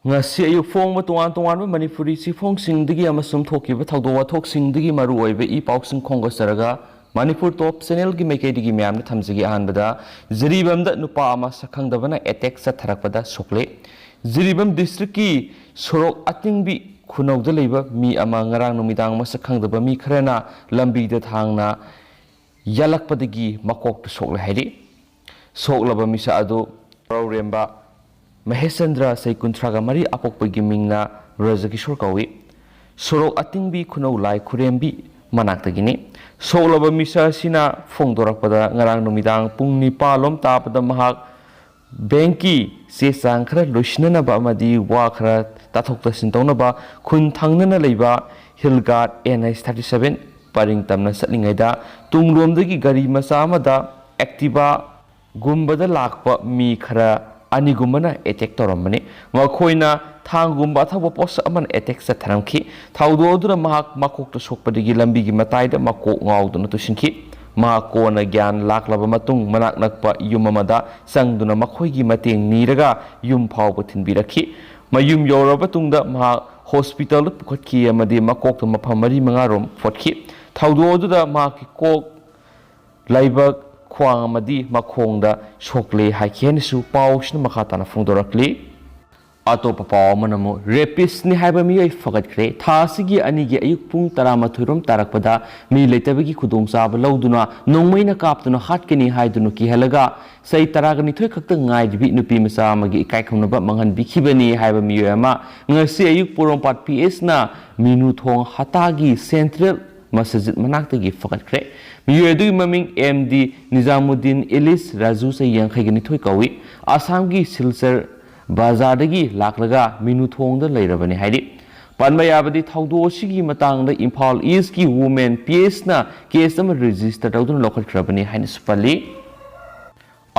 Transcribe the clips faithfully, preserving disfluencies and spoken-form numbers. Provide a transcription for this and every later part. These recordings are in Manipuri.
ꯉꯁꯤ ꯑꯌꯨꯛ ꯐꯣꯡꯕ ꯇꯣꯉꯥꯟ ꯇꯣꯉꯥꯟꯕ ꯃꯅꯤꯄꯨꯔꯤ ꯆꯦꯐꯣꯡꯁꯤꯡꯗꯒꯤ ꯑꯃꯁꯨꯡ ꯊꯣꯛꯈꯤꯕ ꯊꯧꯗꯣꯛ ꯋꯥꯊꯣꯛꯁꯤꯡꯗꯒꯤ ꯃꯔꯨꯑꯣꯏꯕ ꯏ ꯄꯥꯎꯁꯤꯡ ꯈꯣꯝꯒꯠꯆꯔꯒ ꯃꯅꯤꯄꯨꯔ ꯇꯣꯞ ꯆꯦꯅꯦꯜꯒꯤ ꯃꯥꯏꯀꯩꯗꯒꯤ ꯃꯌꯥꯝꯗ ꯊꯝꯖꯒꯦ꯫ ꯑꯍꯥꯟꯕꯗ ꯖꯤꯔꯤꯕꯥꯝꯗ ꯅꯨꯄꯥ ꯑꯃ ꯁꯛꯈꯪꯗꯕꯅ ꯑꯦꯇꯦꯛ ꯆꯠꯊꯔꯛꯄꯗ ꯁꯣꯛꯂꯦ꯫ ꯖꯤꯔꯤꯕꯥꯝ ꯗꯤꯁꯇ꯭ꯔꯤꯛꯀꯤ ꯁꯣꯔꯣꯛ ꯑꯇꯤꯡꯕꯤ ꯈꯨꯅꯧꯗ ꯂꯩꯕ ꯃꯤ ꯑꯃ ꯉꯔꯥꯡ ꯅꯨꯃꯤꯗꯥꯡ ꯃꯁꯛ ꯈꯪꯗꯕ ꯃꯤ ꯈꯔꯅ ꯂꯝꯕꯤꯗ ꯊꯥꯡꯅ ꯌꯥꯜꯂꯛꯄꯗꯒꯤ ꯃꯀꯣꯛꯇ ꯁꯣꯛꯂꯦ ꯍꯥꯏꯔꯤ꯫ ꯁꯣꯛꯂꯕ ꯃꯤꯁꯛ ꯑꯗꯨ ꯄ꯭ꯔꯧꯔꯦꯝꯕ ꯃꯍꯦꯁꯆꯟꯗ꯭ꯔ, ꯆꯍꯤ ꯀꯨꯟꯊ꯭ꯔꯥꯒ ꯃꯔꯤ, ꯑꯄꯣꯛꯄꯒꯤ ꯃꯤꯡꯅ ꯕ꯭ꯔꯖꯀꯤꯁꯣꯔ ꯀꯧꯏ꯫ ꯁꯣꯔꯣꯛ ꯑꯇꯤꯡꯕꯤ ꯈꯨꯅꯧ ꯂꯥꯏ ꯈꯨꯔꯦꯝꯕꯤ ꯃꯅꯥꯛꯇꯒꯤꯅꯤ꯫ ꯁꯣꯛꯂꯕ ꯃꯤꯁꯛ ꯑꯁꯤꯅ ꯐꯣꯡꯗꯣꯔꯛꯄꯗ ꯉꯔꯥꯡ ꯅꯨꯃꯤꯗꯥꯡ ꯄꯨꯡ ꯅꯤꯄꯥꯜ ꯂꯣꯝ ꯇꯥꯕꯗ ꯃꯍꯥꯛ ꯕꯦꯡꯀꯤ ꯆꯦ ꯆꯥꯡ ꯈꯔ ꯂꯣꯏꯁꯤꯟꯅꯅꯕ ꯑꯃꯗꯤ ꯋꯥ ꯈꯔ ꯇꯥꯊꯣꯛ ꯇꯥꯁꯤꯟ ꯇꯧꯅꯕ ꯈꯨꯟ ꯊꯪꯅꯅ ꯂꯩꯕ hill guard N H thirty seven ꯄꯔꯤꯡ ꯇꯝꯅ ꯆꯠꯂꯤꯉꯩꯗ ꯇꯨꯡꯂꯣꯝꯗꯒꯤ ꯒꯥꯔꯤ ꯃꯆꯥ ꯑꯃꯗ ꯑꯦꯛꯇꯤꯚꯥ ꯒꯨꯝꯕꯗ ꯂꯥꯛꯄ ꯃꯤ ꯈꯔ ꯑꯅꯤꯒꯨꯝꯕꯅ ꯑꯦꯇꯦꯛ ꯇꯧꯔꯝꯕꯅꯤ꯫ ꯃꯈꯣꯏꯅ ꯊꯥꯡꯒꯨꯝꯕ ꯑꯊꯧꯕ ꯄꯣꯠꯁꯛ ꯑꯃꯅ ꯑꯦꯇꯦꯛ ꯆꯠꯊꯔꯝꯈꯤ꯫ ꯊꯧꯗꯣꯛ ꯑꯗꯨꯅ ꯃꯍꯥꯛ ꯃꯀꯣꯛꯇ ꯁꯣꯛꯄꯗꯒꯤ ꯂꯝꯕꯤꯒꯤ ꯃꯇꯥꯏꯗ ꯃꯀꯣꯛ ꯉꯥꯎꯗꯨꯅ ꯇꯨꯁꯤꯟꯈꯤ꯫ ꯃꯍꯥꯛ ꯀꯣꯟꯅ ꯒ꯭ꯌꯥꯟ ꯂꯥꯛꯂꯕ ꯃꯇꯨꯡ ꯃꯅꯥꯛ ꯅꯛꯄ ꯌꯨꯝ ꯑꯃꯗ ꯆꯪꯗꯨꯅ ꯃꯈꯣꯏꯒꯤ ꯃꯇꯦꯡ ꯅꯤꯔꯒ ꯌꯨꯝ ꯐꯥꯎꯕ ꯊꯤꯟꯕꯤꯔꯛꯈꯤ꯫ ꯃꯌꯨꯝ ꯌꯧꯔꯕ ꯇꯨꯡꯗ ꯃꯍꯥꯛ ꯍꯣꯁꯄꯤꯇꯥꯜꯗ ꯄꯨꯈꯠꯈꯤ ꯑꯃꯗꯤ ꯃꯀꯣꯛꯇ ꯃꯐꯝ ꯃꯔꯤ ꯃꯉꯥ ꯔꯣꯝ ꯐꯣꯠꯈꯤ꯫ ꯊꯧꯗꯣꯛ ꯑꯗꯨꯗ ꯃꯍꯥꯛꯀꯤ ꯀꯣꯛ, ꯂꯥꯏꯕꯛ, ꯈ꯭ꯋꯥꯡ ꯑꯃꯗꯤ ꯃꯈꯣꯡꯗ ꯁꯣꯛꯂꯦ ꯍꯥꯏꯈꯤ ꯍꯥꯏꯅꯁꯨ ꯄꯥꯎꯁꯤꯅ ꯃꯈꯥ ꯇꯥꯅ ꯐꯣꯡꯗꯣꯔꯛꯂꯤ꯫ ꯑꯇꯣꯞꯄ ꯄꯥꯎ ꯑꯃꯅ ꯑꯃꯨꯛ ꯔꯦꯄꯤꯁꯅꯤ ꯍꯥꯏꯕ ꯃꯤꯑꯣꯏ ꯐꯒꯠꯈ꯭ꯔꯦ꯫ ꯊꯥ ꯑꯁꯤꯒꯤ ꯑꯅꯤꯒꯤ ꯑꯌꯨꯛ ꯄꯨꯡ ꯇꯔꯥꯃꯥꯊꯣꯏ ꯔꯣꯝ ꯇꯥꯔꯛꯄꯗ ꯃꯤ ꯂꯩꯇꯕꯒꯤ ꯈꯨꯗꯣꯡꯆꯥꯕ ꯂꯧꯗꯨꯅ ꯅꯣꯡꯃꯩꯅ ꯀꯥꯞꯇꯨꯅ ꯍꯥꯠꯀꯅꯤ ꯍꯥꯏꯗꯨꯅ ꯀꯤꯍꯜꯂꯒ ꯆꯍꯤ ꯇꯔꯥꯒ ꯅꯤꯊꯣꯏ ꯈꯛꯇ ꯉꯥꯏꯔꯤꯕꯤ ꯅꯨꯄꯤ ꯃꯆꯥ ꯑꯃꯒꯤ ꯏꯀꯥꯏ ꯈꯨꯝꯅꯕ ꯃꯥꯡꯍꯟꯕꯤꯈꯤꯕꯅꯤ ꯍꯥꯏꯕ ꯃꯤꯑꯣꯏ ꯑꯃ ꯉꯁꯤ ꯑꯌꯨꯛ ꯄꯣꯔꯣꯝꯄꯥꯠ ꯄꯤ ꯑꯦꯁꯅ ꯃꯤꯅꯨ ꯊꯣꯡ ꯍꯇꯥꯒꯤ ꯁꯦꯟꯇ꯭ꯔꯦꯜ ꯃꯁꯖꯤꯗ ꯃꯅꯥꯛꯇꯒꯤ ꯐꯒꯠꯈ꯭ꯔꯦ꯫ ꯃꯤꯑꯣꯏ ꯑꯗꯨꯒꯤ ꯃꯃꯤꯡ ꯑꯦꯝ ꯗꯤ ꯅꯤꯖꯥꯃꯨꯗꯤꯟ ꯏꯂꯤꯁ ꯔꯥꯖꯨ, ꯆꯍꯤ ꯌꯥꯡꯈꯩꯒ ꯅꯤꯊꯣꯏ ꯀꯧꯏ꯫ ꯑꯁꯥꯝꯒꯤ ꯁꯤꯜꯆꯔ ꯕꯖꯥꯔꯗꯒꯤ ꯂꯥꯛꯂꯒ ꯃꯤꯅꯨ ꯊꯣꯡꯗ ꯂꯩꯔꯕꯅꯤ ꯍꯥꯏꯔꯤ꯫ ꯄꯟꯕ ꯌꯥꯕꯗꯤ ꯊꯧꯗꯣꯛ ꯑꯁꯤꯒꯤ ꯃꯇꯥꯡꯗ ꯏꯝꯐꯥꯜ ꯏꯁꯀꯤ ꯋꯨꯃꯦꯟ ꯄꯤ ꯑꯦꯁꯅ ꯀꯦꯁ ꯑꯃ ꯔꯦꯖꯤꯁꯇꯔ ꯇꯧꯗꯨꯅ ꯂꯧꯈꯠꯈ꯭ꯔꯕꯅꯤ ꯍꯥꯏꯅꯁꯨ ꯄꯜꯂꯤ꯫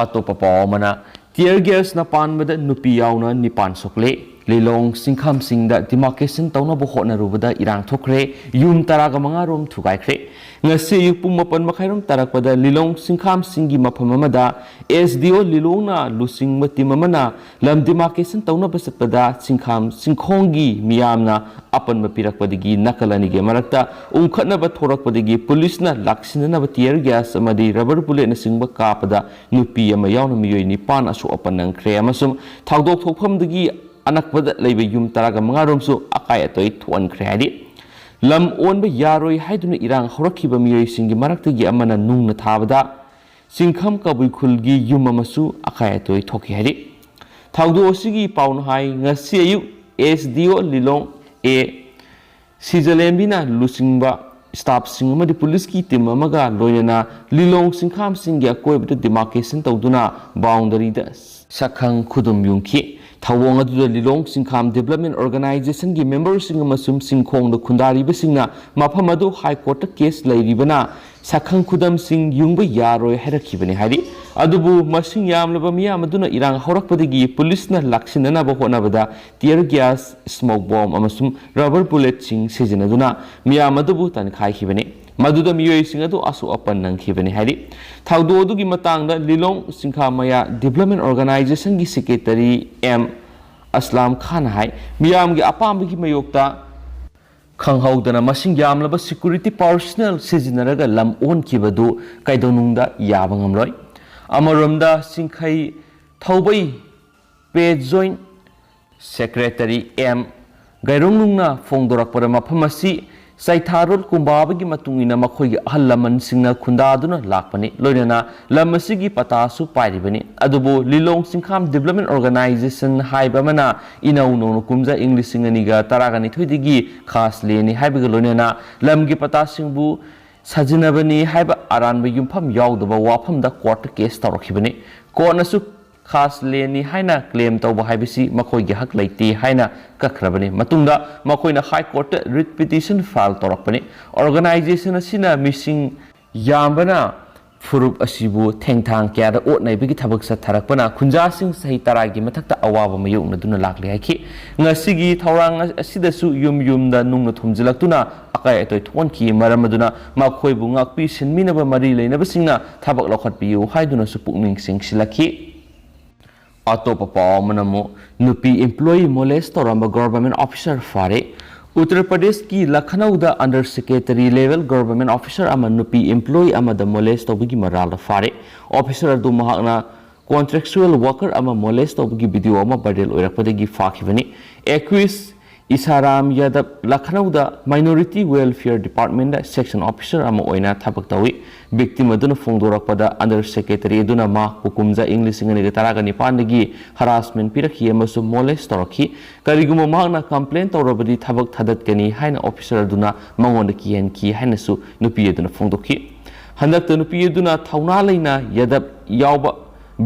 ꯑꯇꯣꯞꯄ ꯄꯥꯎ ꯑꯃꯅ, ꯇꯤꯌꯔ ꯒ꯭ꯌꯥꯁꯅ ꯄꯥꯟꯕꯗ ꯅꯨꯄꯤ ꯌꯥꯎꯅ ꯅꯤꯄꯥꯟ ꯁꯣꯛꯂꯦ꯫ ꯂꯤꯂꯣꯡ ꯁꯤꯡꯈꯥꯝꯁꯤꯡꯗ ꯗꯤꯃꯥꯔꯀꯦꯁꯟ ꯇꯧꯅꯕ ꯍꯣꯠꯅꯔꯨꯕꯗ ꯏꯔꯥꯡ ꯊꯣꯛꯈ꯭ꯔꯦ꯫ ꯌꯨꯝ ꯇꯔꯥꯒ ꯃꯉꯥ ꯔꯣꯝ ꯊꯨꯒꯥꯏꯈ꯭ꯔꯦ꯫ ꯉꯁꯤ ꯑꯌꯨꯛ ꯄꯨꯡ ꯃꯥꯄꯟ ꯃꯈꯥꯏꯔꯣꯝ ꯇꯥꯔꯛꯄꯗ ꯂꯤꯂꯣꯡ ꯁꯤꯡꯈꯥꯝꯁꯤꯡꯒꯤ ꯃꯐꯝ ꯑꯃꯗ ꯑꯦꯁ ꯗꯤ ꯑꯣ ꯂꯤꯂꯣꯡꯅ ꯂꯨꯆꯤꯡꯕ ꯇꯤꯝ ꯑꯃꯅ ꯂꯝ ꯗꯤꯃꯥꯔꯀꯦꯁꯟ ꯇꯧꯅꯕ ꯆꯠꯄꯗ ꯁꯤꯡꯈꯥꯝ ꯁꯤꯡꯈꯣꯡꯒꯤ ꯃꯤꯌꯥꯝꯅ ꯑꯄꯟꯕ ꯄꯤꯔꯛꯄꯗꯒꯤ ꯅꯥꯀꯜ ꯑꯅꯤꯒꯤ ꯃꯔꯛꯇ ꯎꯪꯈꯠꯅꯕ ꯊꯣꯔꯛꯄꯗꯒꯤ ꯄꯨꯂꯤꯁꯅ ꯂꯥꯛꯁꯤꯟꯅꯅꯕ ꯇꯤꯌꯔ ꯒ꯭ꯌꯥꯁ ꯑꯃꯗꯤ ꯔꯕꯔ ꯕꯨꯂꯦꯠꯅꯆꯤꯡꯕ ꯀꯥꯞꯄꯗ ꯅꯨꯄꯤ ꯑꯃ ꯌꯥꯎꯅ ꯃꯤꯑꯣꯏ ꯅꯤꯄꯥꯟ ꯑꯁꯣꯛ ꯑꯄꯟ ꯅꯪꯈ꯭ꯔꯦ ꯑꯃꯁꯨꯡ ꯊꯧꯗꯣꯛ ꯊꯣꯛꯐꯝꯗꯒꯤ ꯑꯅꯛꯄꯗ ꯂꯩꯕ ꯌꯨꯝ ꯇꯔꯥꯒ ꯃꯉꯥ ꯔꯣꯝꯁꯨ ꯑꯀꯥꯏ ꯑꯇꯣꯏ ꯊꯣꯛꯍꯟꯈ꯭ꯔꯦ ꯍꯥꯏꯔꯤ꯫ ꯂꯝ ꯑꯣꯟꯕ ꯌꯥꯔꯣꯏ ꯍꯥꯏꯗꯨꯅ ꯏꯔꯥꯡ ꯍꯧꯔꯛꯈꯤꯕ ꯃꯤꯑꯣꯏꯁꯤꯡꯒꯤ ꯃꯔꯛꯇꯒꯤ ꯑꯃꯅ ꯅꯨꯡꯅ ꯊꯥꯕꯗ ꯁꯤꯡꯈꯝ ꯀꯕꯨꯏ ꯈꯨꯜꯒꯤ ꯌꯨꯝ ꯑꯃꯁꯨ ꯑꯀꯥꯏ ꯑꯇꯣꯏ ꯊꯣꯛꯈꯤ ꯍꯥꯏꯔꯤ꯫ ꯊꯧꯗꯣꯛ ꯑꯁꯤꯒꯤ ꯄꯥꯎꯅ ꯍꯥꯏ, ꯉꯁꯤ ꯑꯌꯨꯛ ꯑꯦꯁ ꯗꯤ ꯑꯣ ꯂꯤꯂꯣꯡ ꯑꯦ ꯁꯤꯖꯂꯦꯝꯕꯤꯅ ꯂꯨꯆꯤꯡꯕ ꯁ꯭ꯇꯥꯐꯁꯤꯡ ꯑꯃꯗꯤ ꯄꯨꯂꯤꯁꯀꯤ ꯇꯤꯝ ꯑꯃꯒ ꯂꯣꯏꯅꯅ ꯂꯤꯂꯣꯡ ꯁꯤꯡꯈꯥꯝꯁꯤꯡꯒꯤ ꯑꯀꯣꯏꯕꯗ ꯗꯤꯃꯥꯔꯀꯦꯁꯟ ꯇꯧꯗꯨꯅ ꯕꯥꯎꯟꯗꯔꯤꯗ ꯁꯛꯈꯪ ꯈꯨꯗꯨꯝ ꯌꯨꯡꯈꯤ꯫ ꯊꯧꯑꯣꯡ ꯑꯗꯨꯗ ꯂꯤꯂꯣꯡ ꯁꯤꯡꯈꯥꯝ ꯗꯤꯕꯂꯞꯃꯦꯟ ꯑꯣꯔꯒꯅꯥꯏꯖꯦꯁꯟꯒꯤ ꯃꯦꯝꯕꯔꯁꯤꯡ ꯑꯃꯁꯨꯡ ꯁꯤꯡꯈꯣꯡꯗ ꯈꯨꯟꯗꯥꯔꯤꯕꯁꯤꯡꯅ ꯃꯐꯝ ꯑꯗꯨ ꯍꯥꯏ ꯀꯣꯔꯠꯇ ꯀꯦꯁ ꯂꯩꯔꯤꯕꯅ ꯁꯛꯈꯪ ꯈꯨꯗꯝꯁꯤꯡ ꯌꯨꯡꯕ ꯌꯥꯔꯣꯏ ꯍꯥꯏꯔꯛꯈꯤꯕꯅꯤ ꯍꯥꯏꯔꯤ꯫ ꯑꯗꯨꯕꯨ ꯃꯁꯤꯡ ꯌꯥꯝꯂꯕ ꯃꯤꯌꯥꯝ ꯑꯗꯨꯅ ꯏꯔꯥꯡ ꯍꯧꯔꯛꯄꯗꯒꯤ ꯄꯨꯂꯤꯁꯅ ꯂꯥꯛꯁꯤꯟꯅꯅꯕ ꯍꯣꯠꯅꯕꯗ ꯇꯤꯌꯔ ꯒ꯭ꯌꯥꯁ, ꯁ꯭ꯃꯣꯛ ꯕꯣꯝ ꯑꯃꯁꯨꯡ ꯔꯕꯔ ꯕꯨꯂꯦꯠꯁꯤꯡ ꯁꯤꯖꯤꯟꯅꯗꯨꯅ ꯃꯤꯌꯥꯝ ꯑꯗꯨꯕꯨ ꯇꯥꯟꯈꯥꯏꯈꯤꯕꯅꯤ꯫ ꯃꯗꯨꯗ ꯃꯤꯑꯣꯏꯁꯤꯡ ꯑꯗꯨ ꯑꯁꯣꯛ ꯑꯄꯟ ꯅꯪꯈꯤꯕꯅꯤ ꯍꯥꯏꯔꯤ꯫ ꯊꯧꯗꯣꯛ ꯑꯗꯨꯒꯤ ꯃꯇꯥꯡꯗ ꯂꯤꯂꯣꯡ ꯁꯤꯡꯈꯥꯃꯌꯥ ꯗꯤꯕꯂꯞꯃꯦꯟ ꯑꯣꯔꯒꯅꯥꯏꯖꯦꯁꯟꯒꯤ ꯁꯦꯀ꯭ꯔꯦꯇꯔꯤ ꯑꯦꯝ ꯑꯁꯂꯥꯝ ꯈꯥꯟꯅ ꯍꯥꯏ, ꯃꯤꯌꯥꯝꯒꯤ ꯑꯄꯥꯝꯕꯒꯤ ꯃꯥꯌꯣꯛꯇ ꯈꯪꯍꯧꯗꯅ ꯃꯁꯤꯡ ꯌꯥꯝꯂꯕ ꯁꯦꯀ꯭ꯌꯨꯔꯤꯇꯤ ꯄꯥꯔꯁꯣꯅꯦꯜ ꯁꯤꯖꯤꯟꯅꯔꯒ ꯂꯝ ꯑꯣꯟꯈꯤꯕꯗꯨ ꯀꯩꯗꯧꯅꯨꯡꯗ ꯌꯥꯕ ꯉꯝꯂꯣꯏ꯫ ꯑꯃꯔꯣꯝꯗ ꯁꯤꯡꯈꯩ ꯊꯧꯕꯩ ꯄꯦ ꯖꯣꯏꯟ ꯁꯦꯀ꯭ꯔꯦꯇꯔꯤ ꯑꯦꯝ ꯒꯩꯔꯨꯡꯅꯨꯡꯅ ꯐꯣꯡꯗꯣꯔꯛꯄꯗ ꯃꯐꯝ ꯑꯁꯤ ꯆꯩꯊꯥꯔꯣꯜ ꯀꯨꯝꯕꯥꯕꯒꯤ ꯃꯇꯨꯡ ꯏꯟꯅ ꯃꯈꯣꯏꯒꯤ ꯑꯍꯜ ꯂꯃꯟꯁꯤꯡꯅ ꯈꯨꯟꯗꯥꯗꯨꯅ ꯂꯥꯛꯄꯅꯤ, ꯂꯣꯏꯅꯅ ꯂꯝ ꯑꯁꯤꯒꯤ ꯄꯇꯥꯁꯨ ꯄꯥꯏꯔꯤꯕꯅꯤ꯫ ꯑꯗꯨꯕꯨ ꯂꯤꯂꯣꯡ ꯁꯤꯡꯈꯥꯝ ꯗꯤꯕꯂꯞꯃꯦꯟ ꯑꯣꯔꯒꯅꯥꯏꯖꯦꯁꯟ ꯍꯥꯏꯕ ꯑꯃꯅ ꯏꯅꯧ ꯅꯧꯅ ꯀꯨꯝꯖꯥ ꯏꯪ ꯂꯤꯁꯤꯡ ꯑꯅꯤꯒ ꯇꯔꯥꯒ ꯅꯤꯊꯣꯏꯗꯒꯤ ꯈꯥꯁ ꯂꯦꯟꯅꯤ ꯍꯥꯏꯕꯒ ꯂꯣꯏꯅꯅ ꯂꯝꯒꯤ ꯄꯇꯥꯁꯤꯡꯕꯨ ꯁꯥꯖꯤꯟꯅꯕꯅꯤ ꯍꯥꯏꯕ ꯑꯔꯥꯟꯕ ꯌꯨꯝꯐꯝ ꯌꯥꯎꯗꯕ ꯋꯥꯐꯝꯗ ꯀꯣꯔꯠꯇ ꯀꯦꯁ ꯇꯧꯔꯛꯈꯤꯕꯅꯤ꯫ ꯀꯣꯔꯠꯅꯁꯨ ꯈꯥꯁ ꯂꯦꯟꯅꯤ ꯍꯥꯏꯅ ꯀ꯭ꯂꯦꯝ ꯇꯧꯕ ꯍꯥꯏꯕꯁꯤ ꯃꯈꯣꯏꯒꯤ ꯍꯛ ꯂꯩꯇꯦ ꯍꯥꯏꯅ ꯀꯛꯈ꯭ꯔꯕꯅꯤ꯫ ꯃꯇꯨꯡꯗ ꯃꯈꯣꯏꯅ ꯍꯥꯏ ꯀꯣꯔꯠꯇ ꯔꯤꯠ ꯄꯤꯇꯤꯁꯟ ꯐꯥꯏꯜ ꯇꯧꯔꯛꯄꯅꯤ꯫ ꯑꯣꯔꯒꯅꯥꯏꯖꯦꯁꯟ ꯑꯁꯤꯅ ꯃꯤꯁꯤꯡ ꯌꯥꯝꯕꯅ ꯐꯨꯔꯨꯞ ꯑꯁꯤꯕꯨ ꯊꯦꯡꯊꯥꯡ ꯀꯌꯥꯗ ꯑꯣꯠ ꯅꯩꯕꯒꯤ ꯊꯕꯛ ꯆꯠꯊꯔꯛꯄꯅ ꯈꯨꯟꯖꯥꯁꯤꯡ ꯆꯍꯤ ꯇꯔꯥꯒꯤ ꯃꯊꯛꯇ ꯑꯋꯥꯕ ꯃꯥꯌꯣꯛꯅꯗꯨꯅ ꯂꯥꯛꯂꯤ ꯍꯥꯏꯈꯤ꯫ ꯉꯁꯤꯒꯤ ꯊꯧꯔꯥꯡ ꯑꯁꯤꯗꯁꯨ ꯌꯨꯝ ꯌꯨꯝꯗ ꯅꯨꯡꯅ ꯊꯨꯝꯖꯤꯜꯂꯛꯇꯨꯅ ꯑꯀꯥꯏ ꯑꯇꯣꯏ ꯊꯣꯛꯍꯟꯈꯤ꯫ ꯃꯔꯝ ꯑꯗꯨꯅ ꯃꯈꯣꯏꯕꯨ ꯉꯥꯛꯄꯤ ꯁꯦꯟꯕꯤꯅꯕ ꯃꯔꯤ ꯂꯩꯅꯕꯁꯤꯡꯅ ꯊꯕꯛ ꯂꯧꯈꯠꯄꯤꯌꯨ ꯍꯥꯏꯗꯨꯅꯁꯨ ꯄꯨꯛꯅꯤꯡ ꯆꯤꯡꯁꯤꯜꯂꯛꯈꯤ꯫ ꯑꯇꯣꯞꯄ ꯄꯥꯎ ꯑꯃꯅ ꯑꯃꯨꯛ ꯅꯨꯄꯤ employee molest ꯇꯧꯔꯝꯕ government officer ꯐꯥꯔꯦ꯫ ꯎꯠꯇꯔ ꯄ꯭ꯔꯗꯦꯁꯀꯤ ꯂꯈꯅꯧꯗ under secretary level government officer ꯑꯃ ꯅꯨꯄꯤ employee ꯑꯃꯗ molest ꯇꯧꯕꯒꯤ ꯃꯔꯥꯜꯗ ꯐꯥꯔꯦ꯫ Officer ꯑꯗꯨ ꯃꯍꯥꯛꯅ contractual worker ꯑꯃ molest ꯇꯧꯕꯒꯤ video ꯑꯃ viral ꯑꯣꯏꯔꯛꯄꯗꯒꯤ ꯐꯥꯈꯤꯕꯅꯤ꯫ Accused ꯏꯁꯥꯔꯥꯝ ꯌꯥꯗꯕ ꯂꯈꯅꯧꯗ Minority Welfare Department ꯇ section officer ꯑꯃ ꯑꯣꯏꯅ ꯊꯕꯛ ꯇꯧꯏ꯫ Victim ꯑꯗꯨꯅ ꯐꯣꯡꯗꯣꯔꯛꯄꯗ under secretary ꯑꯗꯨꯅ ꯃꯍꯥꯛꯄꯨ ꯀꯨꯝꯖꯥ ꯏꯪ ꯂꯤꯁꯤꯡ ꯑꯅꯤꯒ ꯇꯔꯥꯒ ꯅꯤꯄꯥꯟꯗꯒꯤ harassment ꯄꯤꯔꯛꯈꯤ ꯑꯃꯁꯨꯡ molest ꯇꯧꯔꯛꯈꯤ꯫ ꯀꯔꯤꯒꯨꯝꯕ ꯃꯍꯥꯛꯅ complain ꯇꯧꯔꯕꯗꯤ ꯊꯕꯛ ꯊꯥꯗꯠꯀꯅꯤ ꯍꯥꯏꯅ officer ꯑꯗꯨꯅ ꯃꯉꯣꯟꯗ ꯀꯤꯍꯟꯈꯤ ꯍꯥꯏꯅꯁꯨ ꯅꯨꯄꯤ ꯑꯗꯨꯅ ꯐꯣꯡꯗꯣꯛꯈꯤ꯫ ꯍꯟꯗꯛꯇ ꯅꯨꯄꯤ ꯑꯗꯨꯅ ꯊꯧꯅꯥ ꯂꯩꯅ ꯌꯥꯗꯕ ꯌꯥꯎꯕ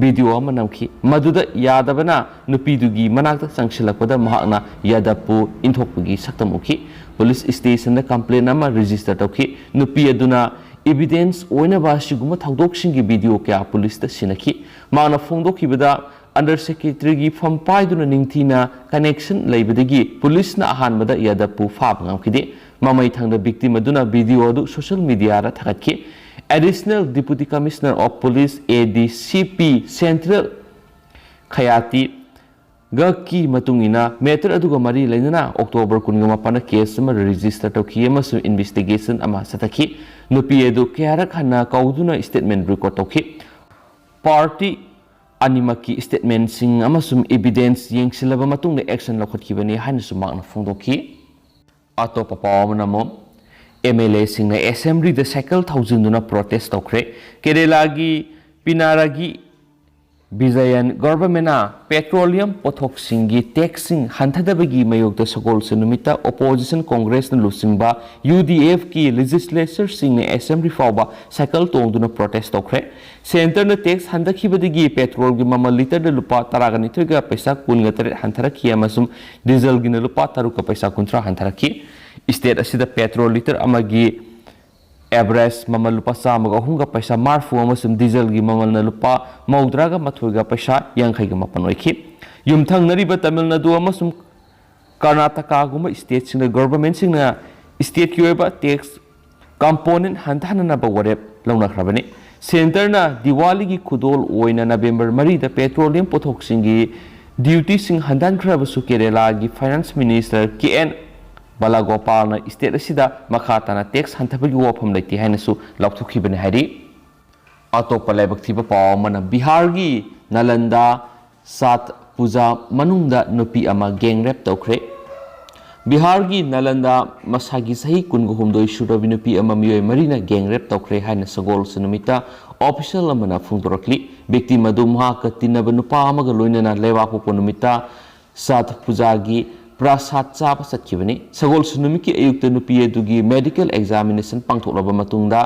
video ꯑꯃ ꯅꯝꯈꯤ꯫ ꯃꯗꯨꯗ ꯌꯥꯗꯕꯅ ꯅꯨꯄꯤꯗꯨꯒꯤ ꯃꯅꯥꯛꯇ ꯆꯪꯁꯤꯜꯂꯛꯄꯗ ꯃꯍꯥꯛꯅ ꯌꯥꯗꯕꯄꯨ ꯏꯟꯊꯣꯛꯄꯒꯤ ꯁꯛꯇꯝ ꯎꯈꯤ꯫ Police station ꯗ complain ꯑꯃ register ꯇꯧꯈꯤ꯫ ꯅꯨꯄꯤ ꯑꯗꯨꯅ evidence ꯑꯣꯏꯅꯕ ꯑꯁꯤꯒꯨꯝꯕ ꯊꯧꯗꯣꯛꯁꯤꯡꯒꯤ video ꯀꯌꯥ police ꯇ ꯁꯤꯟꯅꯈꯤ꯫ ꯃꯍꯥꯛꯅ ꯐꯣꯡꯗꯣꯛꯈꯤꯕꯗ under secretary ꯒꯤ ꯐꯝ ꯄꯥꯏꯗꯨꯅ ꯅꯤꯡꯊꯤꯅ connection ꯂꯩꯕꯗꯒꯤ police ꯅ ꯑꯍꯥꯟꯕꯗ ꯌꯥꯗꯕꯄꯨ ꯐꯥꯕ ꯉꯝꯈꯤꯗꯦ꯫ ꯃꯃꯩ ꯊꯪꯗ victim ꯑꯗꯨꯅ video ꯑꯗꯨ social media the ꯊꯥꯒꯠꯈꯤ꯫ Additional Deputy Commissioner of Police, A D C P, Central ꯈꯌꯥꯇꯤ ꯒꯛꯀꯤ ꯃꯇꯨꯡ ꯏꯟꯅ, matter ꯑꯗꯨꯒ ꯃꯔꯤ ꯂꯩꯅꯅ October ꯀꯨꯟꯒ ꯃꯥꯄꯟꯗ case ꯑꯃ register ꯇꯧꯈꯤ ꯑꯃꯁꯨꯡ investigation ꯑꯃ ꯆꯠꯊꯈꯤ꯫ ꯅꯨꯄꯤ ꯑꯗꯨ ꯀꯌꯥꯔꯛ ꯍꯟꯅ ꯀꯧꯗꯨꯅ statement record ꯇꯧꯈꯤ꯫ Party ꯑꯅꯤꯃꯛꯀꯤ statement ꯁꯤꯡ ꯑꯃꯁꯨꯡ evidence ꯌꯦꯡꯁꯤꯜꯂꯕ ꯃꯇꯨꯡꯗ action ꯂꯧꯈꯠꯈꯤꯕꯅꯤ ꯍꯥꯏꯅꯁꯨ ꯃꯍꯥꯛꯅ ꯐꯣꯡꯗꯣꯛꯈꯤ꯫ ꯑꯇꯣꯞꯄ ꯄꯥꯎ ꯑꯃꯅ ꯑꯃꯨꯛ, M L A ꯁꯤꯡꯅ assembly ꯗ ꯁꯥꯏꯀꯜ ꯊꯧꯖꯤꯟꯗꯨꯅ protest ꯇꯧꯈ꯭ꯔꯦ꯫ ꯀꯦꯔꯦꯂꯥꯒꯤ ꯄꯤꯅꯥꯔꯥꯒꯤ ꯕꯤꯖꯌꯟ government ꯅ petroleum ꯄꯣꯠꯊꯣꯛꯁꯤꯡꯒꯤ tax ꯁꯤꯡ ꯍꯟꯊꯗꯕꯒꯤ ꯃꯥꯌꯣꯛꯇ ꯁꯒꯣꯜꯁꯦꯟ ꯅꯨꯃꯤꯠꯇ opposition Congress ꯅ ꯂꯨꯆꯤꯡꯕ U D F ꯀꯤ legislature ꯁꯤꯡꯅ assembly ꯐꯥꯎꯕ ꯁꯥꯏꯀꯜ ꯇꯣꯡꯗꯨꯅ protest ꯇꯧꯈ꯭ꯔꯦ꯫ Centre ꯅ tax ꯍꯟꯊꯈꯤꯕꯗꯒꯤ petrol ꯒꯤ ꯃꯃꯜ litre ꯗ ꯂꯨꯄꯥ ꯇꯔꯥꯒ ꯅꯤꯊꯣꯏꯒ ꯄꯩꯁꯥ ꯀꯨꯟꯒ ꯇꯔꯦꯠ ꯍꯟꯊꯔꯛꯈꯤ ꯑꯃꯁꯨꯡ diesel ꯒꯤꯅ ꯂꯨꯄꯥ ꯇꯔꯨꯛꯀ ꯄꯩꯁꯥ ꯀꯨꯟꯊ꯭ꯔꯥ ꯍꯟꯊꯔꯛꯈꯤ꯫ State ꯑꯁꯤꯗ petrol litre ꯑꯃꯒꯤ ꯑꯦꯚꯔꯦꯖ ꯃꯃꯜ ꯂꯨꯄꯥ ꯆꯥꯝꯃꯒ ꯑꯍꯨꯝꯒ ꯄꯩꯁꯥ ꯃꯔꯤꯐꯨ ꯑꯃꯁꯨꯡ ꯗꯤꯖꯜꯒꯤ ꯃꯃꯜꯅ ꯂꯨꯄꯥ ꯃꯧꯗ꯭ꯔꯥꯒ ꯃꯥꯊꯣꯏꯒ ꯄꯩꯁꯥ ꯌꯥꯡꯈꯩꯒ ꯃꯥꯄꯟ ꯑꯣꯏꯈꯤ꯫ ꯌꯨꯝꯊꯪꯅꯔꯤꯕ ꯇꯥꯃꯤꯜ ꯅꯥꯗꯨ ꯑꯃꯁꯨꯡ ꯀꯔꯅꯥꯇꯀꯥꯒꯨꯝꯕ ꯁ꯭ꯇꯦꯠꯁꯤꯡꯗ ꯒꯣꯚꯔꯟꯃꯦꯟꯠꯁꯤꯡꯅ ꯁ꯭ꯇꯦꯠꯀꯤ ꯑꯣꯏꯕ ꯇꯦꯛꯁ ꯀꯝꯄꯣꯅꯦꯟꯠ ꯍꯟꯊꯍꯟꯅꯕ ꯋꯥꯔꯦꯞ ꯂꯧꯅꯈ꯭ꯔꯕꯅꯤ꯫ ꯁꯦꯟꯇꯔꯅ ꯗꯤꯋꯥꯂꯤꯒꯤ ꯈꯨꯗꯣꯜ ꯑꯣꯏꯅ ꯅꯕꯦꯝꯕꯔ ꯃꯔꯤꯗ ꯄꯦꯇ꯭ꯔꯣꯂꯤꯌꯝ ꯄꯣꯠꯊꯣꯛꯁꯤꯡꯒꯤ ꯗ꯭ꯌꯨꯇꯤꯁꯤꯡ ꯍꯟꯊꯍꯟꯈ꯭ꯔꯕꯁꯨ ꯀꯦꯔꯦꯂꯥꯒꯤ ꯐꯥꯏꯅꯥꯟꯁ ꯃꯤꯅꯤꯁꯇꯔ ꯀꯦ ꯑꯦꯟ ꯕꯂꯥꯒꯣꯄꯥꯜꯅ ꯁ꯭ꯇꯦꯠ ꯑꯁꯤꯗ ꯃꯈꯥ ꯇꯥꯅ ꯇꯦꯛꯁ ꯍꯟꯊꯕꯒꯤ ꯋꯥꯐꯝ ꯂꯩꯇꯦ ꯍꯥꯏꯅꯁꯨ ꯂꯥꯎꯊꯣꯛꯈꯤꯕꯅꯤ ꯍꯥꯏꯔꯤ꯫ ꯑꯇꯣꯞꯄ ꯂꯥꯏꯕꯛ ꯊꯤꯕ ꯄꯥꯎ ꯑꯃꯅ ꯕꯤꯍꯥꯔꯒꯤ ꯅꯥꯂꯟꯗꯥ ꯁꯥꯠ ꯄꯨꯖꯥ ꯃꯅꯨꯡꯗ ꯅꯨꯄꯤ ꯑꯃ ꯒꯦꯡ ꯔꯦꯞ ꯇꯧꯈ꯭ꯔꯦ꯫ ꯕꯤꯍꯥꯔꯒꯤ ꯅꯥꯂꯟꯗꯥ ꯃꯁꯥꯒꯤ ꯆꯍꯤ ꯀꯨꯟꯒ ꯍꯨꯝꯗꯣꯏ ꯁꯨꯔꯕꯤ ꯅꯨꯄꯤ ꯑꯃ ꯃꯤꯑꯣꯏ ꯃꯔꯤꯅ ꯒꯦꯡ ꯔꯦꯞ ꯇꯧꯈ꯭ꯔꯦ ꯍꯥꯏꯅ ꯁꯒꯣꯜꯁꯦꯟ ꯅꯨꯃꯤꯠꯇ ꯑꯣꯐꯤꯁꯤꯌꯦꯜ ꯑꯃꯅ ꯐꯣꯡꯗꯣꯔꯛꯂꯤ꯫ ꯚꯤꯛꯇꯤꯝ ꯑꯗꯨ ꯃꯍꯥꯛꯀ ꯇꯤꯟꯅꯕ ꯅꯨꯄꯥ ꯑꯃꯒ ꯂꯣꯏꯅꯅ ꯂꯩꯕꯥꯛꯄꯣꯛꯄ ꯅꯨꯃꯤꯠꯇ ꯁꯥꯠ ꯄꯨꯖꯥꯒꯤ ꯄ꯭ꯔꯁꯥꯗ ꯆꯥꯕ ꯆꯠꯈꯤꯕꯅꯤ꯫ ꯁꯒꯣꯜꯁꯦꯟ ꯅꯨꯃꯤꯠꯀꯤ ꯑꯌꯨꯛꯇ ꯅꯨꯄꯤ ꯑꯗꯨꯒꯤ ꯃꯦꯗꯤꯀꯦꯜ ꯑꯦꯛꯖꯥꯃꯤꯅꯦꯁꯟ ꯄꯥꯡꯊꯣꯛꯂꯕ ꯃꯇꯨꯡꯗ